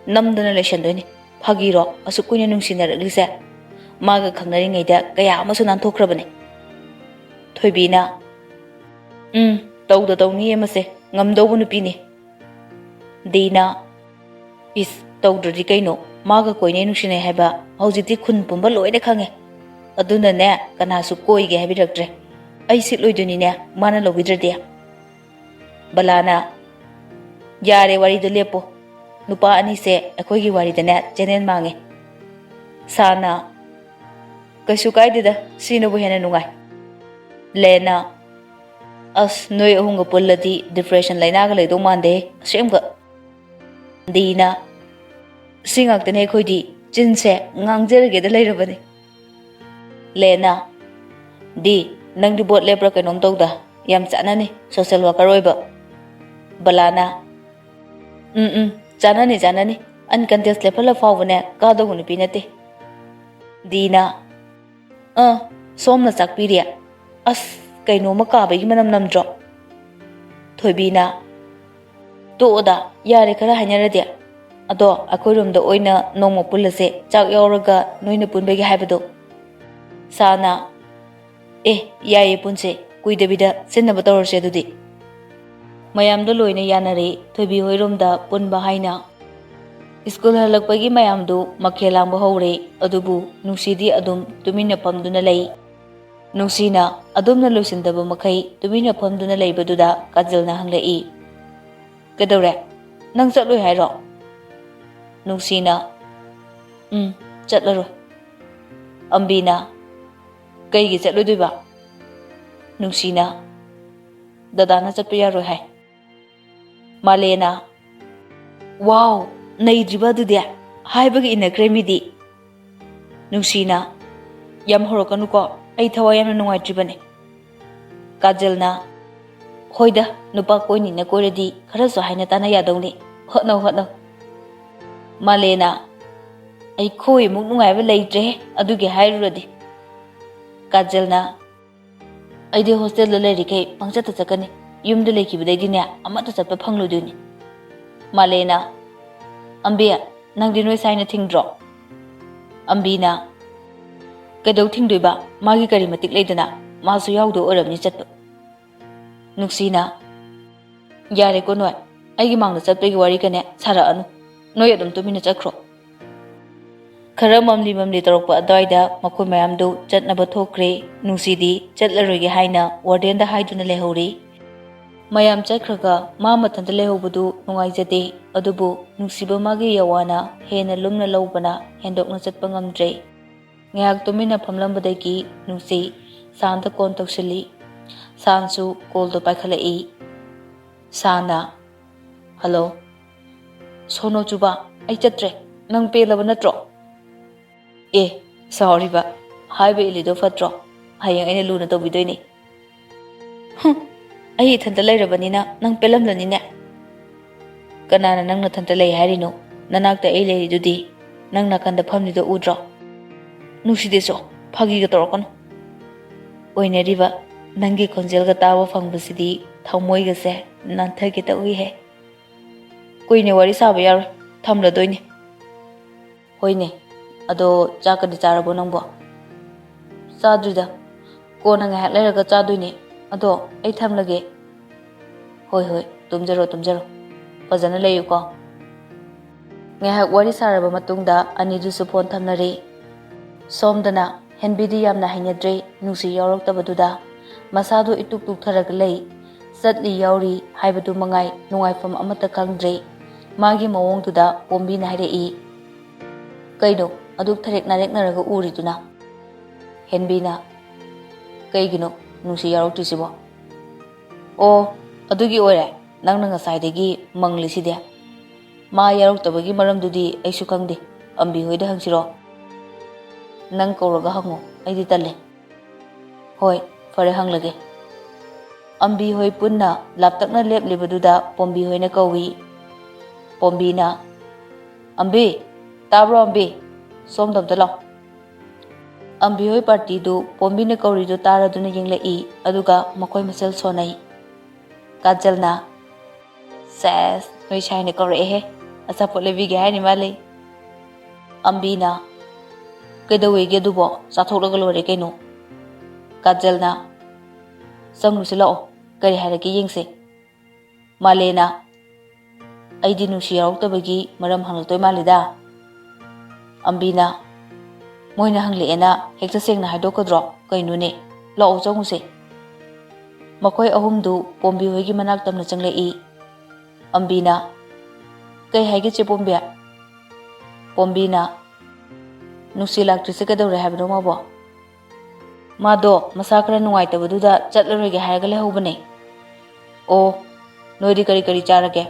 ꯅꯝꯗꯅ ꯂꯩꯁꯟꯗꯣꯏꯅꯤ꯫ ꯐꯥꯒꯤꯔꯣ, ꯑꯁꯨꯛ ꯀꯨꯏꯅ ꯅꯨꯡꯁꯤꯅꯔꯛꯂꯤꯁꯦ? ꯃꯥꯒ ꯈꯪꯅꯔꯤꯉꯩꯗ ꯀꯌꯥ ꯑꯃꯁꯨ ꯅꯥꯟꯊꯣꯛꯈ꯭ꯔꯕꯅꯦ꯫" ꯊꯣꯏꯕꯤꯅ, "ꯎꯝ, ꯇꯧꯗ ꯇꯧꯅꯤꯌꯦ ꯃꯁꯦ, ꯉꯝꯗꯧꯕ ꯅꯨꯄꯤꯅꯤ꯫" ꯗꯤꯅ, "ꯏꯁ, ꯇꯧꯗ꯭ꯔꯗꯤ ꯀꯩꯅꯣ? ꯃꯥꯒ ꯀꯣꯏꯅꯩ ꯅꯨꯡꯁꯤꯅꯩ ꯍꯥꯏꯕ ꯍꯧꯖꯤꯛꯇꯤ ꯈꯨꯟ ꯄꯨꯝꯕ ꯂꯣꯏꯅ ꯈꯪꯉꯦ꯫ ꯑꯗꯨꯅꯅꯦ, ꯀꯅꯥꯁꯨ ꯀꯣꯏꯒꯦ ꯍꯥꯏꯕꯤꯔꯛꯇ꯭ꯔꯦ꯫ ꯑꯩ ꯁꯤꯠꯂꯣꯏꯗꯣꯏꯅꯤꯅꯦ, ꯃꯥꯅ ꯂꯧꯕꯤꯗ꯭ꯔꯗꯤ꯫" ꯕꯂꯥꯅ, "ꯌꯥꯔꯦ, ꯋꯥꯔꯤꯗꯣ ꯂꯦꯞꯄꯣ꯫ ꯅꯨꯄꯥ ꯑꯅꯤꯁꯦ ꯑꯩꯈꯣꯏꯒꯤ ꯋꯥꯔꯤꯗꯅꯦ ꯆꯦꯅꯦꯜ ꯃꯥꯡꯉꯦ꯫" ꯁꯥꯅ, "ꯀꯩꯁꯨ ꯀꯥꯏꯗꯦꯗ, ꯁꯤꯅꯕꯨ ꯍꯦꯟꯅ ꯅꯨꯡꯉꯥꯏ꯫" ꯂꯦꯅ, "ꯑꯁ, ꯅꯣꯏ ꯑꯍꯨꯝꯒ ꯄꯨꯜꯂꯗꯤ ꯗꯤꯄ꯭ꯔꯦꯁꯟ ꯂꯩꯅꯥꯒ ꯂꯩꯗꯧ ꯃꯥꯟꯗꯦ ꯑꯁꯦꯡꯕ꯫" ꯗꯤꯅ, "ꯁꯤ ꯉꯥꯛꯇꯅꯦ ꯑꯩꯈꯣꯏꯗꯤ, ꯆꯤꯟꯁꯦ ꯉꯥꯡꯖꯔꯒꯦꯗ ꯂꯩꯔꯕꯅꯦ꯫" ꯂꯦꯅ, "ꯗꯤ, ꯅꯪꯗꯤ ꯕꯣꯠ ꯂꯦꯞꯄ꯭ꯔꯥ ꯀꯩꯅꯣꯝ ꯇꯧꯗ, ꯌꯥꯝ ꯆꯥꯅꯅꯤ ꯁꯣꯁꯦꯜ ꯋꯥꯀꯔ ꯑꯣꯏꯕ꯫" ꯕꯂꯥꯅ, "ꯎꯝ, ꯎꯝ, ꯆꯥꯅꯅꯤ, ꯆꯥꯅꯅꯤ꯫ ꯑꯟꯀꯟꯇꯦꯁ ꯂꯦꯞꯍꯜꯂ ꯐꯥꯎꯕꯅꯦ ꯀꯥꯗꯧꯕ ꯅꯨꯄꯤ ꯅꯠꯇꯦ꯫ ꯗꯤꯅ, "ꯑ, ꯁꯣꯝꯅ ꯆꯥꯛꯄꯤꯔꯦ꯫ ꯑꯁ, ꯀꯩꯅꯣꯝꯃ ꯀꯥꯕꯒꯤ ꯃꯅꯝ ꯅꯝꯗ꯭ꯔꯣ?" ꯊꯣꯏꯕꯤꯅ, "ꯇꯣꯛꯑꯣꯗ, ꯌꯥꯔꯦ ꯈꯔ ꯍꯥꯏꯅꯔꯗꯤ꯫ ꯑꯗꯣ ꯑꯩꯈꯣꯏꯔꯣꯝꯗ ꯑꯣꯏꯅ ꯅꯣꯡꯃ ꯄꯨꯜꯂꯁꯦ, ꯆꯥꯛ ꯌꯥꯎꯔꯒ ꯅꯣꯏꯅ ꯄꯨꯟꯕꯒꯤ ꯍꯥꯏꯕꯗꯣ꯫" ꯁꯥꯅ, "ꯑꯦ, ꯌꯥꯏꯌꯦ, ꯄꯨꯟꯁꯦ꯫ ꯀꯨꯏꯗꯕꯤꯗ ꯁꯤꯟꯅꯕ ꯇꯧꯔꯁꯦ ꯑꯗꯨꯗꯤ꯫" ꯃꯌꯥꯝꯗꯣ ꯂꯣꯏꯅ ꯌꯥꯅꯔꯦ ꯊꯣꯏꯕꯤ ꯍꯣꯏꯔꯣꯝꯗ ꯄꯨꯟꯕ ꯍꯥꯏꯅ꯫ ꯁ꯭ꯀꯨꯜ ꯍꯜꯂꯛꯄꯒꯤ ꯃꯌꯥꯝꯗꯨ ꯃꯈꯦꯜ ꯂꯥꯡꯕ ꯍꯧꯔꯦ, ꯑꯗꯨꯕꯨ ꯅꯨꯡꯁꯤꯗꯤ ꯑꯗꯨꯝ ꯇꯨꯃꯤꯟꯅ ꯐꯝꯗꯨꯅ ꯂꯩ꯫ ꯅꯨꯡꯁꯤꯅ ꯑꯗꯨꯝꯅ ꯂꯣꯏꯁꯤꯟꯗꯕ ꯃꯈꯩ ꯇꯨꯃꯤꯟꯅ ꯐꯝꯗꯨꯅ ꯂꯩꯕꯗꯨꯗ ꯀꯥꯖꯜꯅ ꯍꯪꯂꯛꯏ, "ꯀꯩꯗꯧꯔꯦ? ꯅꯪ ꯆꯠꯂꯣꯏ ꯍꯥꯏꯔꯣ?" ꯅꯨꯡꯁꯤꯅ, "ꯎꯝ, ꯆꯠꯂꯔꯣꯏ꯫" ꯑꯝꯕꯤꯅ, "ꯀꯩꯒꯤ ꯆꯠꯂꯣꯏꯗꯣꯏꯕ?" ꯅꯨꯡꯁꯤꯅ, "ꯗꯗꯥꯅ ꯆꯠꯄ ꯌꯥꯔꯣꯏ ꯍꯥꯏ꯫" ꯃꯥꯂꯦꯅ, "ꯋꯥꯎ, ꯅꯩꯗ꯭ꯔꯤꯕ ꯑꯗꯨꯗꯤ? ꯍꯥꯏꯕꯒ ꯏꯟꯅꯈ꯭ꯔꯦ ꯃꯤꯗꯤ꯫" ꯅꯨꯡꯁꯤꯅ, "ꯌꯥꯝ ꯍꯧꯔꯛꯀꯅꯨꯀꯣ, ꯑꯩ ꯊꯋꯥꯏ ꯌꯥꯝꯅ ꯅꯨꯡꯉꯥꯏꯇ꯭ꯔꯤꯕꯅꯦ꯫" ꯀꯥꯖꯜꯅ, "ꯍꯣꯏꯗ, ꯅꯨꯄꯥ ꯀꯣꯏꯅꯤꯅ ꯀꯣꯏꯔꯗꯤ ꯈꯔꯁꯨ ꯍꯥꯏꯅ ꯇꯥꯅ ꯌꯥꯗꯧꯅꯤ꯫ ꯍꯣꯠꯅꯧ, ꯍꯣꯠꯅꯧ꯫" ꯃꯥꯂꯦꯅ, "ꯑꯩꯈꯣꯏꯃꯨꯛ ꯅꯨꯡꯉꯥꯏꯕ ꯂꯩꯇ꯭ꯔꯦ ꯑꯗꯨꯒꯤ ꯍꯥꯏꯔꯨꯔꯗꯤ꯫" ꯀꯥꯖꯜꯅ, "ꯑꯩꯗꯤ ꯍꯣꯁꯇꯦꯜꯗ ꯂꯩꯔꯤꯈꯩ ꯄꯪꯆꯠꯇ ꯆꯠꯀꯅꯤ꯫ ꯌꯨꯝꯗ ꯂꯩꯈꯤꯕꯗꯩꯗꯤꯅꯦ, ꯑꯃꯠꯇ ꯆꯠꯄ ꯐꯪꯂꯣꯏꯗꯣꯏꯅꯤ꯫" ꯃꯥꯂꯦꯅ, "ꯑꯝꯕꯤ, ꯅꯪꯗꯤ ꯅꯣꯏ ꯁꯥꯏꯅ ꯊꯤꯡꯗ꯭ꯔꯣ?" ꯑꯝꯕꯤꯅ, "ꯀꯩꯗꯧ ꯊꯤꯡꯗꯣꯏꯕ? ꯃꯥꯒꯤ ꯀꯔꯤ ꯃꯇꯤꯛ ꯂꯩꯗꯅ? ꯃꯥꯁꯨ ꯌꯥꯎꯗꯣꯏ ꯑꯣꯏꯔꯝꯅꯤ ꯆꯠꯄ꯫" ꯅꯨꯡꯁꯤꯅ, "ꯌꯥꯔꯦꯀꯣ ꯅꯣꯏ, ꯑꯩꯒꯤ ꯃꯥꯡꯗ ꯆꯠꯄꯒꯤ ꯋꯥꯔꯤꯒꯅꯦ ꯁꯥꯔꯛꯑꯅꯨ꯫ ꯅꯣꯏ ꯑꯗꯨꯝ ꯇꯨꯃꯤꯟꯅ ꯆꯠꯈ꯭ꯔꯣ꯫" ꯈꯔ ꯃꯝꯂꯤ ꯃꯝꯂꯤ ꯇꯧꯔꯛꯄ ꯑꯗꯨꯋꯥꯏꯗ ꯃꯈꯣꯏ ꯃꯌꯥꯝꯗꯨ ꯆꯠꯅꯕ ꯊꯣꯛꯈ꯭ꯔꯦ꯫ ꯅꯨꯡꯁꯤꯗꯤ ꯆꯠꯂꯔꯣꯏꯒꯦ ꯍꯥꯏꯅ ꯋꯥꯔꯗꯦꯟꯗ ꯍꯥꯏꯗꯨꯅ ꯂꯩꯍꯧꯔꯤ꯫ ꯃꯌꯥꯝ ꯆꯠꯈ꯭ꯔꯒ ꯃꯥ ꯃꯊꯟꯇ ꯂꯩꯍꯧꯕꯗꯨ ꯅꯨꯡꯉꯥꯏꯖꯗꯦ꯫ ꯑꯗꯨꯕꯨ ꯅꯨꯡꯁꯤꯕ ꯃꯥꯒꯤ ꯌꯥꯋꯥꯅ ꯍꯦꯟꯅ ꯂꯨꯝꯅ ꯂꯧꯕꯅ ꯍꯦꯟꯗꯣꯛꯅ ꯆꯠꯄ ꯉꯝꯗ꯭ꯔꯦ꯫ ꯉꯥꯏꯍꯥꯛ ꯇꯨꯃꯤꯟꯅ ꯐꯝꯂꯝꯕꯗꯒꯤ ꯅꯨꯡꯁꯤ ꯁꯥꯟꯗ ꯀꯣꯟ ꯇꯧꯁꯤꯜꯂꯤ꯫ ꯁꯥꯟꯁꯨ ꯀꯣꯜꯗꯣ ꯄꯥꯏꯈꯠꯂꯛꯏ꯫ ꯁꯥꯟꯅ, "ꯍꯜꯂꯣ꯫" "ꯁꯣꯅꯣ ꯆꯨꯕ, ꯑꯩ ꯆꯠꯇ꯭ꯔꯦ꯫ ꯅꯪ ꯄꯦꯜꯂꯕ ꯅꯠꯇ꯭ꯔꯣ?" "ꯑꯦ, ꯁꯥꯎꯔꯤꯕ? ꯍꯥꯏꯕ ꯏꯜꯂꯤꯗꯣ ꯐꯠꯇ꯭ꯔꯣ? ꯍꯌꯦꯡ ꯑꯩꯅ ꯂꯨꯅ ꯇꯧꯕꯤꯗꯣꯏꯅꯤ꯫" "ꯍꯨꯝ, ꯑꯩ ꯏꯊꯟꯇ ꯂꯩꯔꯕꯅꯤꯅ ꯅꯪ ꯄꯦꯜꯂꯝꯂꯅꯤꯅꯦ꯫" "ꯀꯅꯥꯅ ꯅꯪ ꯅꯊꯟꯇ ꯂꯩ ꯍꯥꯏꯔꯤꯅꯣ? ꯅꯅꯥꯛꯇ ꯑꯩ ꯂꯩꯔꯤꯗꯨꯗꯤ꯫ ꯅꯪ ꯅꯥꯀꯟꯗ ꯐꯝꯂꯤꯗꯣ ꯎꯗ꯭ꯔꯣ? ꯅꯨꯡꯁꯤꯗꯦꯁꯣ, ꯐꯥꯒꯤꯒ ꯇꯧꯔꯛꯀꯅꯨ꯫ ꯑꯣꯏꯅꯔꯤꯕ ꯅꯪꯒꯤ ꯈꯣꯟꯖꯦꯜꯒ ꯇꯥꯕ ꯐꯪꯕꯁꯤꯗꯤ ꯊꯃꯣꯏꯒꯁꯦ ꯅꯥꯟꯊꯒꯦ ꯇꯧꯏꯍꯦ꯫ ꯀꯨꯏꯅ ꯋꯥꯔꯤ ꯁꯥꯕ ꯌꯥꯔꯣꯏ, ꯊꯝꯂꯗꯣꯏꯅꯦ꯫ ꯍꯣꯏꯅꯦ, ꯑꯗꯣ ꯆꯥꯛꯀꯗꯤ ꯆꯥꯔꯕꯣ ꯅꯪꯕꯣ? ꯆꯥꯗ꯭ꯔꯤꯗ, ꯀꯣꯟꯅ ꯉꯥꯏꯍꯥꯛ ꯂꯩꯔꯒ ꯆꯥꯗꯣꯏꯅꯦ꯫ ꯑꯗꯣ ꯑꯩ ꯊꯝꯂꯒꯦ꯫ ꯍꯣꯏ ꯍꯣꯏ, ꯇꯨꯝꯖꯔꯣ ꯇꯨꯝꯖꯔꯣ, ꯐꯖꯅ ꯂꯩꯌꯨꯀꯣ꯫ ꯉꯥꯏꯍꯥꯛ ꯋꯥꯔꯤ ꯁꯥꯔꯕ ꯃꯇꯨꯡꯗ ꯑꯅꯤꯗꯨꯁꯨ ꯐꯣꯟ ꯊꯝꯅꯔꯦ꯫ ꯁꯣꯝꯗꯅ ꯍꯦꯟꯕꯤꯗꯤ ꯌꯥꯝꯅ ꯍꯩꯅꯗ꯭ꯔꯦ ꯅꯨꯡꯁꯤ ꯌꯥꯎꯔꯛꯇꯕꯗꯨꯗ꯫ ꯃꯁꯥꯗꯣ ꯏꯇꯨꯛ ꯇꯨꯛꯊꯔꯒ ꯂꯩ꯫ ꯆꯠꯂꯤ ꯌꯥꯎꯔꯤ ꯍꯥꯏꯕꯗꯨ ꯃꯉꯥꯏ ꯅꯨꯡꯉꯥꯏꯐꯝ ꯑꯃꯠꯇ ꯈꯪꯗ꯭ꯔꯦ꯫ ꯃꯥꯒꯤ ꯃꯑꯣꯡꯗꯨꯗ ꯄꯣꯝꯕꯤꯅ ꯍꯥꯏꯔꯛꯏ, "ꯀꯩꯅꯣ ꯑꯗꯨꯛ ꯊꯔꯦꯛ ꯅꯥꯔꯦꯛꯅꯔꯒ ꯎꯔꯤꯗꯨꯅ?" ꯍꯦꯟꯕꯤꯅ, "ꯀꯩꯒꯤꯅꯣ ꯅꯨꯡꯁꯤ ꯌꯥꯎꯔꯛꯇ꯭ꯔꯤꯁꯤꯕꯣ?" "ꯑꯣ, ꯑꯗꯨꯒꯤ ꯑꯣꯏꯔꯦ ꯅꯪꯅ ꯉꯁꯥꯏꯗꯒꯤ ꯃꯪꯂꯤꯁꯤꯗꯤ꯫ ꯃꯥ ꯌꯥꯎꯔꯛꯇꯕꯒꯤ ꯃꯔꯝꯗꯨꯗꯤ ꯑꯩꯁꯨ ꯈꯪꯗꯦ꯫ ꯑꯝꯕꯤ ꯍꯣꯏꯗ ꯍꯪꯁꯤꯔꯣ?" "ꯅꯪ ꯀꯧꯔꯒ ꯍꯪꯉꯣ, ꯑꯩꯗꯤ ꯇꯜꯂꯦ꯫" "ꯍꯣꯏ, ꯐꯔꯦ, ꯍꯪꯂꯒꯦ꯫" ꯑꯝꯕꯤ ꯍꯣꯏ ꯄꯨꯟꯅ ꯂꯥꯞꯇꯛꯅ ꯂꯦꯞꯂꯤꯕꯗꯨꯗ ꯄꯣꯝꯕꯤ ꯍꯣꯏꯅ ꯀꯧꯏ꯫ ꯄꯣꯝꯕꯤꯅ, "ꯑꯝꯕꯤ, ꯇꯥꯕ꯭ꯔꯣ ꯑꯝꯕꯤ? ꯁꯣꯝꯗ ꯑꯝꯇ ꯂꯥꯛꯑꯣ꯫" ꯑꯝꯕꯤ ꯍꯣꯏ ꯄꯥꯔꯇꯤꯗꯨ ꯄꯣꯝꯕꯤꯅ ꯀꯧꯔꯤꯗꯨ ꯇꯥꯔꯗꯨꯅ ꯌꯦꯡꯂꯛꯏ, ꯑꯗꯨꯒ ꯃꯈꯣꯏ ꯃꯁꯦꯜ ꯁꯣꯟꯅꯩ꯫ ꯀꯥꯖꯜꯅ, "ꯁꯦꯁ, ꯅꯣꯏ ꯁꯥꯏꯅ ꯀꯧꯔꯛꯑꯦꯍꯦ, ꯑꯆꯥꯄꯣꯠ ꯂꯩꯕꯤꯒꯦ ꯍꯥꯏꯔꯤ ꯃꯥꯜꯂꯦ꯫" ꯑꯝꯕꯤꯅ, "ꯀꯩꯗꯧꯋꯦꯒꯦ ꯑꯗꯨꯕꯣ? ꯆꯥꯊꯣꯛꯂꯒ ꯂꯣꯏꯔꯦ ꯀꯩꯅꯣ꯫" ꯀꯥꯖꯜꯅ, "ꯆꯪꯂꯨꯁꯤ ꯂꯥꯛꯑꯣ, ꯀꯔꯤ ꯍꯥꯏꯔꯛꯀꯦ ꯌꯦꯡꯁꯦ꯫" ꯃꯥꯂꯦꯅ, "ꯑꯩꯗꯤ ꯅꯨꯡꯁꯤ ꯌꯥꯎꯔꯛꯇꯕꯒꯤ ꯃꯔꯝ ꯍꯪꯂꯛꯇꯣꯏ ꯃꯥꯜꯂꯤꯗ꯫" ꯑꯝꯕꯤꯅ, "ꯃꯣꯏꯅ ꯍꯪꯂꯛꯑꯦꯅ ꯍꯦꯛꯇ ꯁꯦꯡꯅ ꯍꯥꯏꯗꯣꯛꯀꯗ꯭ꯔꯣ ꯀꯩꯅꯣꯅꯦ? ꯂꯥꯛꯑꯣ ꯆꯪꯉꯨꯁꯦ꯫" ꯃꯈꯣꯏ ꯑꯍꯨꯝꯗꯨ ꯄꯣꯝꯕꯤ ꯍꯣꯏꯒꯤ ꯃꯅꯥꯛ ꯇꯝꯅ ꯆꯪꯂꯛꯏ꯫ ꯑꯝꯕꯤꯅ, "ꯀꯩ ꯍꯥꯏꯒꯦ ꯆꯦ ꯄꯣꯝꯕꯤ?" ꯄꯣꯝꯕꯤꯅ, "ꯅꯨꯡꯁꯤ ꯂꯥꯛꯇ꯭ꯔꯤꯁꯦ ꯀꯩꯗꯧꯔꯦ ꯍꯥꯏꯕꯅꯣ ꯃꯥꯕꯣ?" "ꯃꯥꯗꯣ ꯃꯁꯥ ꯈꯔ ꯅꯨꯡꯉꯥꯏꯇꯕꯗꯨꯗ ꯆꯠꯂꯔꯣꯏꯒꯦ ꯍꯥꯏꯔꯒ ꯂꯩꯍꯧꯕꯅꯦ꯫" "ꯑꯣ, ꯅꯣꯏꯗꯤ ꯀꯔꯤ ꯀꯔꯤ ꯆꯥꯔꯒꯦ?"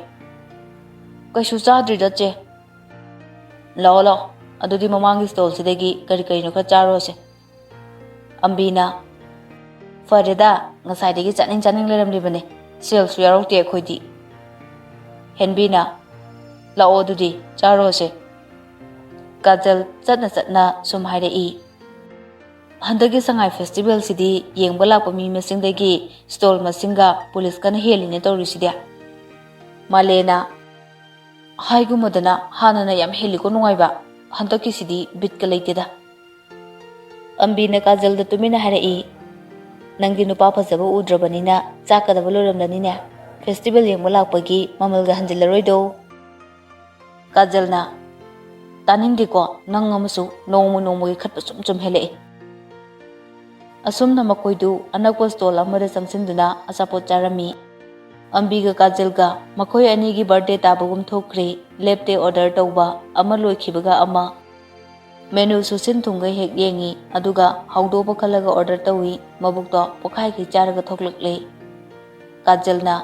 "ꯀꯩꯁꯨ ꯆꯥꯗ꯭ꯔꯤꯗ ꯆꯦ꯫" "ꯂꯥꯛꯑꯣ ꯂꯥꯛꯑꯣ, ꯑꯗꯨꯗꯤ ꯃꯃꯥꯡꯒꯤ ꯁ꯭ꯇꯣꯜꯁꯤꯗꯒꯤ ꯀꯔꯤ ꯀꯔꯤꯅꯣ ꯈꯔ ꯆꯥꯔꯨꯔꯁꯦ꯫" ꯑꯝꯕꯤꯅ, "ꯐꯔꯦꯗ, ꯉꯁꯥꯏꯗꯒꯤ ꯆꯥꯅꯤꯡ ꯆꯥꯅꯤꯡ ꯂꯩꯔꯝꯂꯤꯕꯅꯦ, ꯁꯦꯜꯁꯨ ꯌꯥꯎꯔꯛꯇꯦ ꯑꯩꯈꯣꯏꯗꯤ꯫" ꯍꯦꯟꯕꯤꯅ, "ꯂꯥꯛꯑꯣ ꯑꯗꯨꯗꯤ ꯆꯥꯔꯣꯁꯦ꯫" ꯀꯥꯖꯜ ꯆꯠꯅ ꯆꯠꯅ ꯁꯨꯝ ꯍꯥꯏꯔꯛꯏ, "ꯍꯟꯗꯛꯀꯤ ꯁꯉꯥꯏ ꯐꯦꯁꯇꯤꯚꯦꯜꯁꯤꯗꯤ ꯌꯦꯡꯕ ꯂꯥꯛꯄ ꯃꯤ ꯃꯁꯤꯡꯗꯒꯤ ꯁ꯭ꯇꯣꯜ ꯃꯁꯤꯡꯒ ꯄꯨꯂꯤꯁꯀꯅ ꯍꯦꯜꯂꯤꯅꯦ ꯇꯧꯔꯤꯁꯤꯗꯤ꯫" ꯃꯥꯂꯦꯅ, "ꯍꯥꯏꯒꯨꯝꯃꯗꯅ ꯍꯥꯟꯅꯅ ꯌꯥꯝ ꯍꯦꯜꯂꯤꯀꯣ ꯅꯨꯡꯉꯥꯏꯕ, ꯍꯟꯗꯛꯀꯤꯁꯤꯗꯤ ꯕꯤꯠꯀ ꯂꯩꯇꯦꯗ꯫" ꯑꯝꯕꯤꯅ ꯀꯥꯖꯜꯗ ꯇꯨꯃꯤꯟꯅ ꯍꯥꯏꯔꯛꯏ, "ꯅꯪꯗꯤ ꯅꯨꯄꯥ ꯐꯖꯕ ꯎꯗ꯭ꯔꯕꯅꯤꯅ ꯆꯥꯛꯀꯗꯕ ꯂꯣꯏꯔꯝꯂꯅꯤꯅꯦ꯫ ꯐꯦꯁꯇꯤꯚꯦꯜ ꯌꯦꯡꯕ ꯂꯥꯛꯄꯒꯤ ꯃꯃꯜꯒ ꯍꯟꯖꯤꯜꯂꯔꯣꯏꯗꯣ꯫" ꯀꯥꯖꯜꯅ, "ꯇꯥꯅꯤꯡꯗꯦꯀꯣ, ꯅꯪ ꯑꯃꯁꯨ ꯅꯣꯡꯃ ꯅꯣꯡꯃꯒꯤ ꯈꯠꯄ ꯁꯨꯝ ꯁꯨꯝ ꯍꯦꯜꯂꯛꯑꯦ꯫" ꯑꯁꯨꯝꯅ ꯃꯈꯣꯏꯗꯨ ꯑꯅꯛꯄ ꯁ꯭ꯇꯣꯜ ꯑꯃꯗ ꯆꯪꯁꯤꯟꯗꯨꯅ ꯑꯆꯥꯄꯣꯠ ꯆꯥꯔꯝꯃꯤ꯫ ꯑꯝꯕꯤꯒ ꯀꯥꯖꯜꯒ ꯃꯈꯣꯏ ꯑꯅꯤꯒꯤ ꯕꯥꯔꯊꯗꯦ ꯇꯥꯕꯒꯨꯝ ꯊꯣꯛꯈ꯭ꯔꯦ꯫ ꯂꯦꯞꯇꯦ ꯑꯣꯔꯗꯔ ꯇꯧꯕ, ꯑꯃ ꯂꯣꯏꯈꯤꯕꯒ ꯑꯃ꯫ ꯃꯦꯅꯨꯁꯨ ꯁꯤꯟ ꯊꯨꯡꯒꯩ ꯍꯦꯛ ꯌꯦꯡꯉꯤ, ꯑꯗꯨꯒ ꯍꯥꯎꯗꯣꯛꯄ ꯈꯜꯂꯒ ꯑꯣꯔꯗꯔ ꯇꯧꯏ꯫ ꯃꯕꯨꯛꯇꯣ ꯄꯣꯛꯈꯥꯏꯈꯩ ꯆꯥꯔꯒ ꯊꯣꯛꯂꯛꯂꯦ꯫ ꯀꯥꯖꯜꯅ,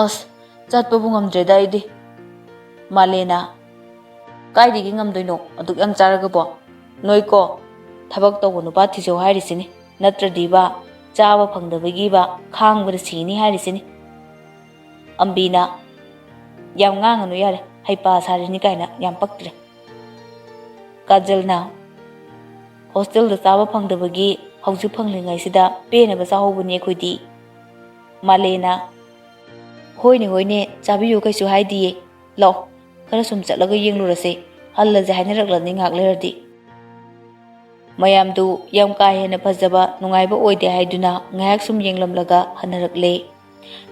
"ꯑꯁ, ꯆꯠꯄꯕꯨ ꯉꯝꯗ꯭ꯔꯦꯗ ꯑꯩꯗꯤ꯫" ꯃꯥꯂꯦꯅ, "ꯀꯥꯏꯗꯒꯤ ꯉꯝꯗꯣꯏꯅꯣ ꯑꯗꯨꯛ ꯌꯥꯝ ꯆꯥꯔꯒꯕꯣ? ꯅꯣꯏꯀꯣ, ꯊꯕꯛ ꯇꯧꯕ ꯅꯨꯄꯥ ꯊꯤꯖꯧ ꯍꯥꯏꯔꯤꯁꯤꯅꯤ, ꯅꯠꯇ꯭ꯔꯗꯤꯕ ꯆꯥꯕ ꯐꯪꯗꯕꯒꯤꯕ ꯈꯥꯡꯕꯗ ꯁꯤꯅꯤ ꯍꯥꯏꯔꯤꯁꯤꯅꯤ꯫" ꯑꯝꯕꯤꯅ, "ꯌꯥꯝ ꯉꯥꯡꯉꯅꯨ ꯌꯥꯔꯦ, ꯍꯩꯄꯥ ꯁꯥꯔꯤꯅꯤ ꯀꯥꯏꯅ ꯌꯥꯝ ꯄꯛꯇ꯭ꯔꯦ꯫" ꯀꯥꯖꯜꯅ, "ꯍꯣꯁꯇꯦꯜꯗ ꯆꯥꯕ ꯐꯪꯗꯕꯒꯤ ꯍꯧꯖꯤꯛ ꯐꯪꯂꯤꯉꯩꯁꯤꯗ ꯄꯦꯟꯅꯕ ꯆꯥꯍꯧꯕꯅꯤ ꯑꯩꯈꯣꯏꯗꯤ꯫" ꯃꯥꯂꯦꯅ, "ꯍꯣꯏꯅꯦ ꯍꯣꯏꯅꯦ, ꯆꯥꯕꯤꯌꯨ, ꯀꯩꯁꯨ ꯍꯥꯏꯗꯤꯌꯦ꯫ ꯂꯥꯛꯑꯣ, ꯈꯔ ꯁꯨꯝ ꯆꯠꯂꯒ ꯌꯦꯡꯂꯨꯔꯁꯦ, ꯍꯜꯂꯁꯦ ꯍꯥꯏꯅꯔꯛꯂꯅꯤ ꯉꯥꯏꯍꯥꯛ ꯂꯩꯔꯗꯤ꯫" ꯃꯌꯥꯝꯗꯨ ꯌꯥꯝ ꯀꯥ ꯍꯦꯟꯅ ꯐꯖꯕ ꯅꯨꯡꯉꯥꯏꯕ ꯑꯣꯏꯗꯦ ꯍꯥꯏꯗꯨꯅ ꯉꯥꯏꯍꯥꯛ ꯁꯨꯝ ꯌꯦꯡꯂꯝꯂꯒ ꯍꯟꯅꯔꯛꯂꯦ꯫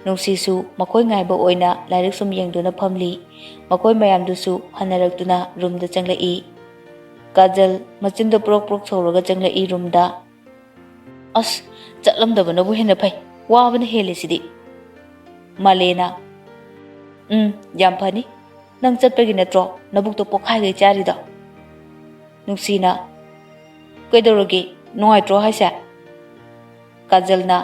ꯅꯨꯡꯁꯤꯁꯨ ꯃꯈꯣꯏ ꯉꯥꯏꯕ ꯑꯣꯏꯅ ꯂꯥꯏꯔꯤꯛ ꯁꯨꯝ ꯌꯦꯡꯗꯨꯅ ꯐꯝꯂꯤ꯫ ꯃꯈꯣꯏ ꯃꯌꯥꯝꯗꯨꯁꯨ ꯍꯟꯅꯔꯛꯇꯨꯅ ꯔꯨꯝꯗ ꯆꯪꯂꯛꯏ꯫ ꯀꯥꯖꯜ ꯃꯆꯤꯟꯗꯣ ꯄ꯭ꯔꯣꯛ ꯄ꯭ꯔꯣꯛ ꯁꯧꯔꯒ ꯆꯪꯂꯛꯏ ꯔꯨꯝꯗ꯫ "ꯑꯁ, ꯆꯠꯂꯝꯗꯕꯅꯕꯨ ꯍꯦꯟꯅ ꯐꯩ, ꯋꯥꯕꯅ ꯍꯦꯜꯂꯦ ꯁꯤꯗꯤ꯫" ꯃꯥꯂꯦꯅ, "ꯎꯝ, ꯌꯥꯝ ꯐꯅꯤ, ꯅꯪ ꯆꯠꯄꯒꯤ ꯅꯠꯇ꯭ꯔꯣ ꯅꯕꯨꯛꯇꯣ ꯄꯣꯛꯈꯥꯏꯒꯩ ꯆꯥꯔꯤꯗꯣ?" ꯅꯨꯡꯁꯤꯅ, "ꯀꯩꯗꯧꯔꯒꯦ, ꯅꯨꯡꯉꯥꯏꯇ꯭ꯔꯣ ꯍꯥꯏꯁꯦ?" ꯀꯥꯖꯜꯅ,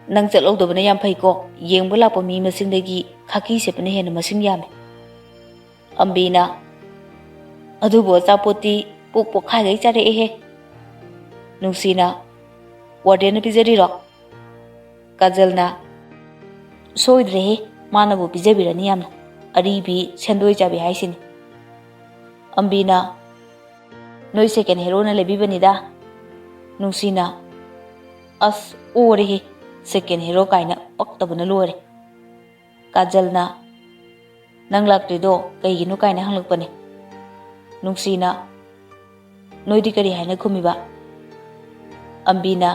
"ꯅꯪ ꯆꯠꯍꯧꯗꯕꯅ ꯌꯥꯝ ꯐꯩꯀꯣ, ꯌꯦꯡꯕ ꯂꯥꯛꯄ ꯃꯤ ꯃꯁꯤꯡꯗꯒꯤ ꯈꯥꯀꯤ ꯁꯦꯠꯄꯅ ꯍꯦꯟꯅ ꯃꯁꯤꯡ ꯌꯥꯝꯃꯤ꯫" ꯑꯝꯕꯤꯅ, "ꯑꯗꯨꯕꯨ ꯑꯆꯥꯄꯣꯠꯇꯤ ꯄꯨꯛ ꯄꯣꯛꯈꯥꯏꯒꯩ ꯆꯥꯔꯛꯑꯦꯍꯦ꯫" ꯅꯨꯡꯁꯤꯅ, "ꯋꯥꯔꯗꯦꯟꯅ ꯄꯤꯖꯔꯤꯔꯣ?" ꯀꯥꯖꯜꯅ, "ꯁꯣꯏꯗ꯭ꯔꯦꯍꯦ, ꯃꯥꯅꯕꯨ ꯄꯤꯖꯕꯤꯔꯅꯤ ꯌꯥꯝꯅ꯫ ꯑꯔꯤꯕꯤ ꯁꯦꯟꯗꯣꯏ ꯆꯥꯕꯤ ꯍꯥꯏꯁꯤꯅꯤ꯫ ꯑꯝꯕꯤꯅ, "ꯅꯣꯏ second heroꯅ ꯂꯩꯕꯤꯕꯅꯤꯗ꯫" ꯅꯨꯡꯁꯤꯅ, "ꯑꯁ, ꯑꯣꯔꯦꯍꯦ, second hero ꯀꯥꯏꯅ ꯄꯛꯇꯕꯅ ꯂꯣꯏꯔꯦ꯫" ꯀꯥꯖꯜꯅ, "ꯅꯪ ꯂꯥꯛꯇ꯭ꯔꯤꯗꯣ ꯀꯩꯒꯤꯅꯣ?" ꯀꯥꯏꯅ ꯍꯪꯂꯛꯄꯅꯤ꯫ ꯅꯨꯡꯁꯤꯅ, "ꯅꯣꯏꯗꯤ ꯀꯔꯤ ꯍꯥꯏꯅ ꯈꯨꯝꯃꯤꯕ?" ꯑꯝꯕꯤꯅ,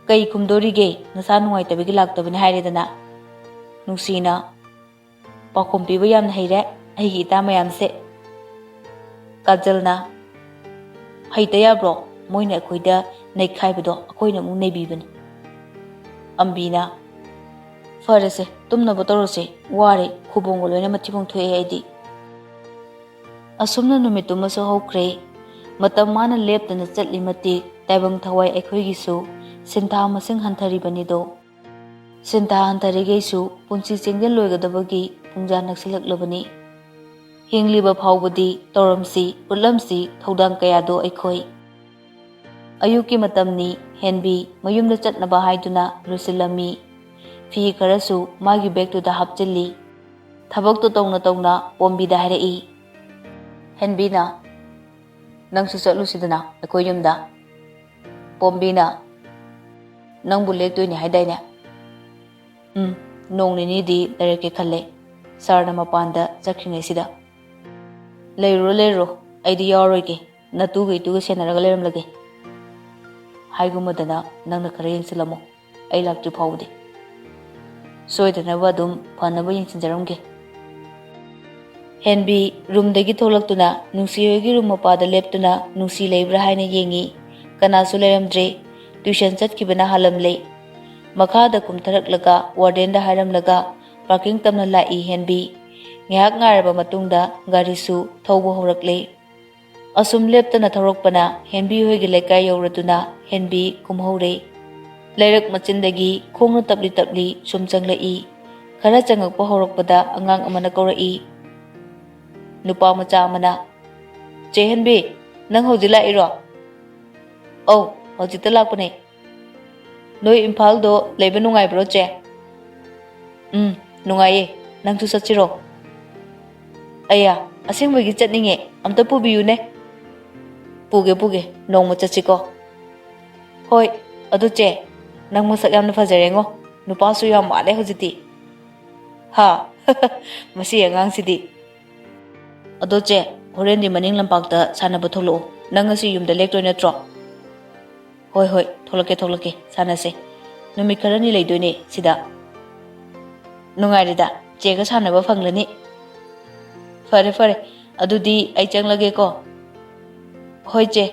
"ꯀꯩ ꯈꯨꯝꯗꯣꯔꯤꯒꯦ, ꯅꯁꯥ ꯅꯨꯡꯉꯥꯏꯇꯕꯒꯤ ꯂꯥꯛꯇꯕꯅꯤ ꯍꯥꯏꯔꯦꯗꯅ꯫" ꯅꯨꯡꯁꯤꯅ, "ꯄꯥꯎꯈꯨꯝ ꯄꯤꯕ ꯌꯥꯝꯅ ꯍꯩꯔꯦ ꯑꯩꯒꯤ ꯏꯇꯥ ꯃꯌꯥꯝꯁꯦ꯫" ꯀꯥꯖꯜꯅ, "ꯍꯩꯇ ꯌꯥꯕ꯭ꯔꯣ? ꯃꯣꯏꯅ ꯑꯩꯈꯣꯏꯗ ꯅꯩꯈꯥꯏꯕꯗꯣ ꯑꯩꯈꯣꯏꯅ ꯑꯃꯨꯛ ꯅꯩꯕꯤꯕꯅꯤ꯫" ꯑꯝꯕꯤꯅ, "ꯐꯔꯦꯁꯦ, ꯇꯨꯝꯅꯕ ꯇꯧꯔꯁꯦ, ꯋꯥꯔꯦ, ꯈꯨꯕꯣꯡꯒ ꯂꯣꯏꯅ ꯃꯊꯤꯕꯣꯡ ꯊꯣꯛꯑꯦ ꯑꯩꯗꯤ꯫" ꯑꯁꯨꯝꯅ ꯅꯨꯃꯤꯠꯇꯨꯃꯁꯨ ꯍꯧꯈ꯭ꯔꯦ꯫ ꯃꯇꯝ ꯃꯥꯅ ꯂꯦꯞꯇꯅ ꯆꯠꯂꯤ ꯃꯇꯤꯛ ꯇꯥꯏꯕꯪ ꯊꯋꯥꯏ ꯑꯩꯈꯣꯏꯒꯤꯁꯨ ꯁꯤꯟꯊꯥ ꯃꯁꯤꯡ ꯍꯟꯊꯔꯤꯕꯅꯤꯗꯣ꯫ ꯁꯤꯟꯊꯥ ꯍꯟꯊꯔꯤꯈꯩꯁꯨ ꯄꯨꯟꯁꯤ ꯆꯦꯡꯖꯦꯜ ꯂꯣꯏꯒꯗꯕꯒꯤ ꯄꯨꯡꯖꯥ ꯅꯛꯁꯤꯜꯂꯛꯂꯕꯅꯤ꯫ ꯍꯤꯡꯂꯤꯕ ꯐꯥꯎꯕꯗꯤ ꯇꯧꯔꯝꯁꯤ, ꯎꯠꯂꯝꯁꯤ ꯊꯧꯗꯥꯡ ꯀꯌꯥꯗꯣ ꯑꯩꯈꯣꯏ꯫ ꯑꯌꯨꯛꯀꯤ ꯃꯇꯝꯅꯤ, ꯍꯦꯟꯕꯤ ꯃꯌꯨꯝꯗ ꯆꯠꯅꯕ ꯍꯥꯏꯗꯨꯅ ꯂꯣꯏꯁꯤꯜꯂꯝꯃꯤ꯫ ꯐꯤ ꯈꯔꯁꯨ ꯃꯥꯒꯤ ꯕꯦꯒꯇꯨꯗ ꯍꯥꯞꯆꯤꯜꯂꯤ꯫ ꯊꯕꯛꯇꯨ ꯇꯧꯅ ꯇꯧꯅ ꯄꯣꯝꯕꯤꯗ ꯍꯥꯏꯔꯛꯏ꯫ ꯍꯦꯟꯕꯤꯅ, "ꯅꯪꯁꯨ ꯆꯠꯂꯨꯁꯤꯗꯅ ꯑꯩꯈꯣꯏ ꯌꯨꯝꯗ꯫" ꯄꯣꯝꯕꯤꯅ, "ꯅꯪꯕꯨ ꯂꯦꯛꯇꯣꯏꯅꯦ ꯍꯥꯏꯗꯥꯏꯅꯦ?" "ꯎꯝ, ꯅꯣꯡ ꯅꯤꯅꯤꯗꯤ ꯂꯩꯔꯛꯀꯦ ꯈꯜꯂꯦ꯫ ꯁꯥꯔꯅ ꯃꯄꯥꯟꯗ ꯆꯠꯈ꯭ꯔꯤꯉꯩꯁꯤꯗ꯫" "ꯂꯩꯔꯨꯔꯣ, ꯂꯩꯔꯨꯔꯣ, ꯑꯩꯗꯤ ꯌꯥꯎꯔꯣꯏꯒꯦ꯫ ꯅꯇꯨꯒ ꯏꯇꯨꯒ ꯁꯦꯟꯅꯔꯒ ꯂꯩꯔꯝꯂꯒꯦ꯫ ꯍꯥꯏꯒꯨꯝꯃꯗꯅ ꯅꯪꯅ ꯈꯔ ꯌꯦꯡꯁꯤꯜꯂꯝꯃꯣ, ꯑꯩ ꯂꯥꯛꯇ꯭ꯔꯤ ꯐꯥꯎꯕꯗꯤ꯫ ꯁꯣꯏꯗꯅꯕ ꯑꯗꯨꯝ ꯐꯅꯕ ꯌꯦꯡꯁꯤꯟꯖꯔꯝꯒꯦ꯫" ꯍꯦꯟꯕꯤ ꯔꯨꯝꯗꯒꯤ ꯊꯣꯛꯂꯛꯇꯨꯅ ꯅꯨꯡꯁꯤꯍꯣꯏꯒꯤ ꯔꯨꯝ ꯃꯄꯥꯗ ꯂꯦꯞꯇꯨꯅ ꯅꯨꯡꯁꯤ ꯂꯩꯕ꯭ꯔꯥ ꯍꯥꯏꯅ ꯌꯦꯡꯉꯤ꯫ ꯀꯅꯥꯁꯨ ꯂꯩꯔꯝꯗ꯭ꯔꯦ꯫ ꯇ꯭ꯌꯨꯁꯟ ꯆꯠꯈꯤꯕꯅ ꯍꯥꯜꯂꯝꯂꯦ꯫ ꯃꯈꯥꯗ ꯀꯨꯝꯊꯔꯛꯂꯒ ꯋꯥꯔꯗꯦꯟꯗ ꯍꯥꯏꯔꯝꯂꯒ ꯄꯥꯔꯀꯤꯡ ꯇꯝꯅ ꯂꯥꯛꯏ ꯍꯦꯟꯕꯤ꯫ ꯉꯥꯏꯍꯥꯛ ꯉꯥꯏꯔꯕ ꯃꯇꯨꯡꯗ ꯒꯥꯔꯤꯁꯨ ꯊꯧꯕ ꯍꯧꯔꯛꯂꯦ꯫ ꯑꯁꯨꯝ ꯂꯦꯞꯇꯅ ꯊꯧꯔꯛꯄꯅ ꯍꯦꯟꯕꯤ ꯍꯣꯏꯒꯤ ꯂꯩꯀꯥꯏ ꯌꯧꯔꯗꯨꯅ ꯍꯦꯟꯕꯤ ꯀꯨꯝꯍꯧꯔꯦ꯫ ꯂꯩꯔꯛ ꯃꯆꯤꯟꯗꯒꯤ ꯈꯣꯡꯅ ꯇꯞꯂꯤ ꯇꯞꯂꯤ ꯁꯨꯝ ꯆꯪꯂꯛꯏ꯫ ꯈꯔ ꯆꯪꯉꯛꯄ ꯍꯧꯔꯛꯄꯗ ꯑꯉꯥꯡ ꯑꯃꯅ ꯀꯧꯔꯛꯏ꯫ ꯅꯨꯄꯥ ꯃꯆꯥ ꯑꯃꯅ, "ꯆꯦ ꯍꯦꯟꯕꯤ, ꯅꯪ ꯍꯧꯖꯤꯛ ꯂꯥꯛꯏꯔꯣ?" "ꯑꯧ, ꯍꯧꯖꯤꯛꯇ ꯂꯥꯛꯄꯅꯦ꯫" "ꯅꯣꯏ ꯏꯝꯐꯥꯜꯗꯣ ꯂꯩꯕ ꯅꯨꯡꯉꯥꯏꯕ꯭ꯔꯣ, ꯆꯦ?" "ꯎꯝ, ꯅꯨꯡꯉꯥꯏꯌꯦ꯫ ꯅꯪꯁꯨ ꯆꯠꯁꯤꯔꯣ? ꯑꯌꯥ, ꯑꯁꯦꯡꯕꯒꯤ ꯆꯠꯅꯤꯡꯉꯦ, ꯑꯝꯇ ꯄꯨꯕꯤꯌꯨꯅꯦ꯫ ꯄꯨꯒꯦ, ꯄꯨꯒꯦ, ꯅꯣꯡꯃ ꯆꯠꯁꯤꯀꯣ꯫ ꯍꯣꯏ, ꯑꯗꯨ ꯆꯦ, ꯅꯪ ꯃꯁꯛ ꯌꯥꯝꯅ ꯐꯖꯔꯦꯉꯣ, ꯅꯨꯄꯥꯁꯨ ꯌꯥꯝ ꯃꯥꯜꯂꯦ ꯍꯧꯖꯤꯛꯇꯤ꯫ ꯍꯥ? ꯃꯁꯤ ꯑꯉꯥꯡꯁꯤꯗꯤ꯫ ꯑꯗꯣ ꯆꯦ, ꯍꯣꯔꯦꯟꯗꯤ ꯃꯅꯤꯡ ꯂꯝꯄꯥꯛꯇ ꯁꯥꯟꯅꯕ ꯊꯣꯛꯂꯛꯑꯣ꯫ ꯅꯪ ꯉꯁꯤ ꯌꯨꯝꯗ ꯂꯦꯛꯇꯣꯏ ꯅꯠꯇ꯭ꯔꯣ? ꯍꯣꯏ, ꯍꯣꯏ, ꯊꯣꯛꯂꯛꯀꯦ, ꯊꯣꯛꯂꯛꯀꯦ, ꯁꯥꯟꯅꯁꯦ꯫ ꯅꯨꯃꯤꯠ ꯈꯔꯅꯤ ꯂꯩꯗꯣꯏꯅꯦ ꯁꯤꯗ꯫ ꯅꯨꯡꯉꯥꯏꯔꯦꯗ, ꯆꯦꯒ ꯁꯥꯟꯅꯕ ꯐꯪꯂꯅꯤ꯫ ꯐꯔꯦ, ꯐꯔꯦ, ꯑꯗꯨꯗꯤ ꯑꯩ ꯆꯪꯂꯒꯦꯀꯣ꯫ ꯍꯣꯏ, ꯆꯦ꯫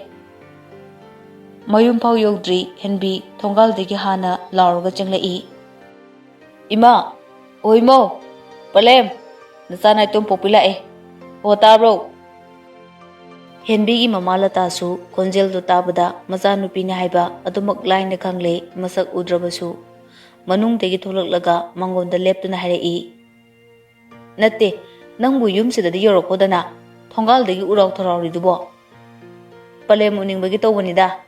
ꯃꯌꯨꯝ ꯐꯥꯎ ꯌꯧꯗ꯭ꯔꯤ, ꯍꯦꯟꯕꯤ ꯊꯣꯡꯒꯥꯜꯗꯒꯤ ꯍꯥꯟꯅ ꯂꯥꯎꯔꯒ ꯆꯪꯂꯛꯏ꯫ "ꯏꯃꯥ! ꯑꯣ ꯏꯃꯧ! ꯄꯂꯦꯝ! ꯅꯆꯥ ꯅꯥꯏꯇꯣꯝ ꯄꯣꯛꯄꯤ ꯂꯥꯛꯑꯦ꯫ ꯍꯣ, ꯇꯥꯕ꯭ꯔꯣ?" ꯍꯦꯟꯕꯤꯒꯤ ꯃꯃꯥ ꯂꯇꯥꯁꯨ ꯈꯣꯟꯖꯦꯜꯗꯨ ꯇꯥꯕꯗ ꯃꯆꯥꯅꯨꯄꯤꯅꯤ ꯍꯥꯏꯕ ꯑꯗꯨꯃꯛ ꯂꯥꯏꯅ ꯈꯪꯂꯦ, ꯃꯁꯛ ꯎꯗ꯭ꯔꯕꯁꯨ꯫ ꯃꯅꯨꯡꯗꯒꯤ ꯊꯣꯛꯂꯛꯂꯒ ꯃꯉꯣꯟꯗ ꯂꯦꯞꯇꯨꯅ ꯍꯥꯏꯔꯛꯏ, "ꯅꯠꯇꯦ, ꯅꯪꯕꯨ ꯌꯨꯝꯁꯤꯗꯗꯤ ꯌꯧꯔꯛꯈꯣꯗꯅ, ꯊꯣꯡꯒꯥꯜꯗꯒꯤ ꯎꯔꯥꯎ ꯊꯔꯥꯎꯔꯤꯗꯨꯕꯣ?" "ꯄꯂꯦꯝ ꯎꯅꯤꯡꯕꯒꯤ ꯇꯧꯕꯅꯤꯗ꯫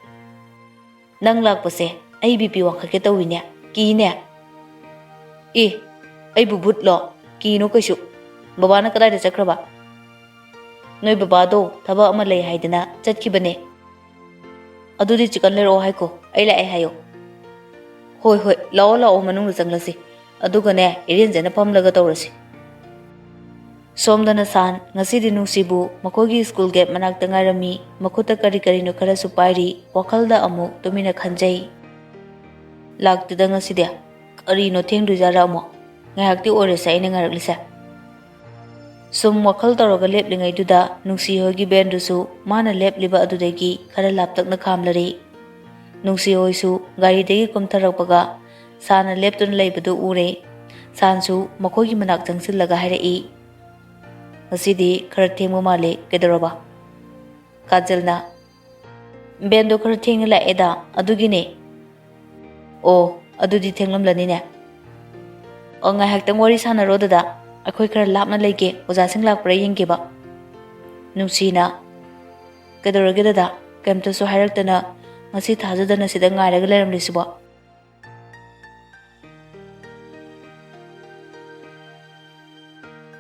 ꯅꯪ ꯂꯥꯛꯄꯁꯦ ꯑꯩ ꯕꯤ ꯄꯤ ꯋꯥꯡꯈꯠꯀꯦ ꯇꯧꯏꯅꯦ, ꯀꯤꯅꯦ꯫" "ꯑꯦ, ꯑꯩꯕꯨ ꯚꯨꯠꯂꯣ? ꯀꯤꯅꯣ ꯀꯩꯁꯨ꯫ ꯕꯕꯥꯅ ꯀꯗꯥꯏꯗ ꯆꯠꯈ꯭ꯔꯕ?" "ꯅꯣꯏ ꯕꯕꯥꯗꯣ ꯊꯕꯛ ꯑꯃ ꯂꯩ ꯍꯥꯏꯗꯅ ꯆꯠꯈꯤꯕꯅꯦ꯫" "ꯑꯗꯨꯗꯤ ꯆꯤꯀꯟ ꯂꯩꯔꯛꯑꯣ ꯍꯥꯏꯀꯣ, ꯑꯩ ꯂꯥꯛꯑꯦ ꯍꯥꯏꯌꯣ꯫" "ꯍꯣꯏ, ꯍꯣꯏ, ꯂꯥꯛꯑꯣ, ꯂꯥꯛꯑꯣ, ꯃꯅꯨꯡꯗ ꯆꯪꯂꯁꯤ꯫ ꯑꯗꯨꯒꯅꯦ, ꯏꯔꯦꯟꯖꯅ ꯐꯝꯂꯒ ꯇꯧꯔꯁꯤ꯫" ꯁꯣꯝꯗꯅ ꯁꯥꯟ ꯉꯁꯤꯗꯤ ꯅꯨꯡꯁꯤꯕꯨ ꯃꯈꯣꯏꯒꯤ ꯁ꯭ꯀꯨꯜ ꯒꯦꯠ ꯃꯅꯥꯛꯇ ꯉꯥꯏꯔꯝꯃꯤ꯫ ꯃꯈꯨꯠꯇ ꯀꯔꯤ ꯀꯔꯤꯅꯣ ꯈꯔꯁꯨ ꯄꯥꯏꯔꯤ꯫ ꯋꯥꯈꯜꯗ ꯑꯃꯨꯛ ꯇꯨꯃꯤꯟꯅ ꯈꯟꯖꯩ꯫ "ꯂꯥꯛꯇꯦꯗ ꯉꯁꯤꯗꯤ꯫ ꯀꯔꯤꯅꯣ ꯊꯦꯡꯗꯣꯏꯖꯥꯠꯔ ꯑꯃꯨꯛ? ꯉꯥꯏꯍꯥꯛꯇꯤ ꯑꯣꯏꯔꯦꯁꯦ ꯑꯩꯅ ꯉꯥꯏꯔꯛꯂꯤꯁꯦ꯫" ꯁꯨꯝ ꯋꯥꯈꯜ ꯇꯧꯔꯒ ꯂꯦꯞꯂꯤꯉꯩꯗꯨꯗ ꯅꯨꯡꯁꯤ ꯍꯣꯏꯒꯤ ꯚꯦꯟꯗꯨꯁꯨ ꯃꯥꯅ ꯂꯦꯞꯂꯤꯕ ꯑꯗꯨꯗꯒꯤ ꯈꯔ ꯂꯥꯞꯇꯛꯅ ꯈꯥꯝꯂꯔꯦ꯫ ꯅꯨꯡꯁꯤ ꯍꯣꯏꯁꯨ ꯒꯥꯔꯤꯗꯒꯤ ꯀꯨꯝꯊꯔꯛꯄꯒ ꯁꯥꯟꯅ ꯂꯦꯞꯇꯨꯅ ꯂꯩꯕꯗꯨ ꯎꯔꯦ꯫ ꯁꯥꯟꯁꯨ ꯃꯈꯣꯏꯒꯤ ꯃꯅꯥꯛ ꯆꯪꯁꯤꯜꯂꯒ ꯍꯥꯏꯔꯛꯏ, "ꯉꯁꯤꯗꯤ ꯈꯔ ꯊꯦꯡꯕ ꯃꯥꯜꯂꯦ, ꯀꯩꯗꯧꯔꯕ?" ꯀꯥꯖꯜꯅ, "ꯚꯦꯟꯗꯣ ꯈꯔ ꯊꯦꯡꯅ ꯂꯥꯛꯑꯦꯗ, ꯑꯗꯨꯒꯤꯅꯦ꯫" "ꯑꯣ, ꯑꯗꯨꯗꯤ ꯊꯦꯡꯂꯝꯂꯅꯤꯅꯦ꯫" "ꯑꯣ, ꯉꯥꯏꯍꯥꯛꯇꯪ ꯋꯥꯔꯤ ꯁꯥꯟꯅꯔꯣ ꯗꯗꯥ, ꯑꯩꯈꯣꯏ ꯈꯔ ꯂꯥꯞꯅ ꯂꯩꯒꯦ, ꯑꯣꯖꯥꯁꯤꯡ ꯂꯥꯛꯄ꯭ꯔꯥ ꯌꯦꯡꯒꯦꯕ꯫" ꯅꯨꯡꯁꯤꯅ, "ꯀꯩꯗꯧꯔꯒꯦ ꯗꯗꯥ? ꯀꯩꯝꯇꯁꯨ ꯍꯥꯏꯔꯛꯇꯅ ꯉꯁꯤ ꯊꯥꯖꯗꯅ ꯁꯤꯗ ꯉꯥꯏꯔꯒ ꯂꯩꯔꯝꯂꯤꯁꯤꯕꯣ?"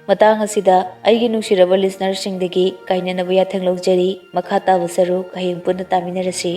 ꯃꯇꯥꯡ ꯑꯁꯤꯗ ꯑꯩꯒꯤ ꯅꯨꯡꯁꯤꯔꯕ listenerꯁꯤꯡꯗꯒꯤ ꯀꯥꯏꯅꯅꯕ ꯌꯥꯊꯪ ꯂꯧꯖꯔꯤ꯫ ꯃꯈꯥ ꯇꯥꯕ ꯁꯔꯨꯛ ꯍꯌꯦꯡ ꯄꯨꯟꯅ ꯇꯥꯃꯤꯟꯅꯔꯁꯤ꯫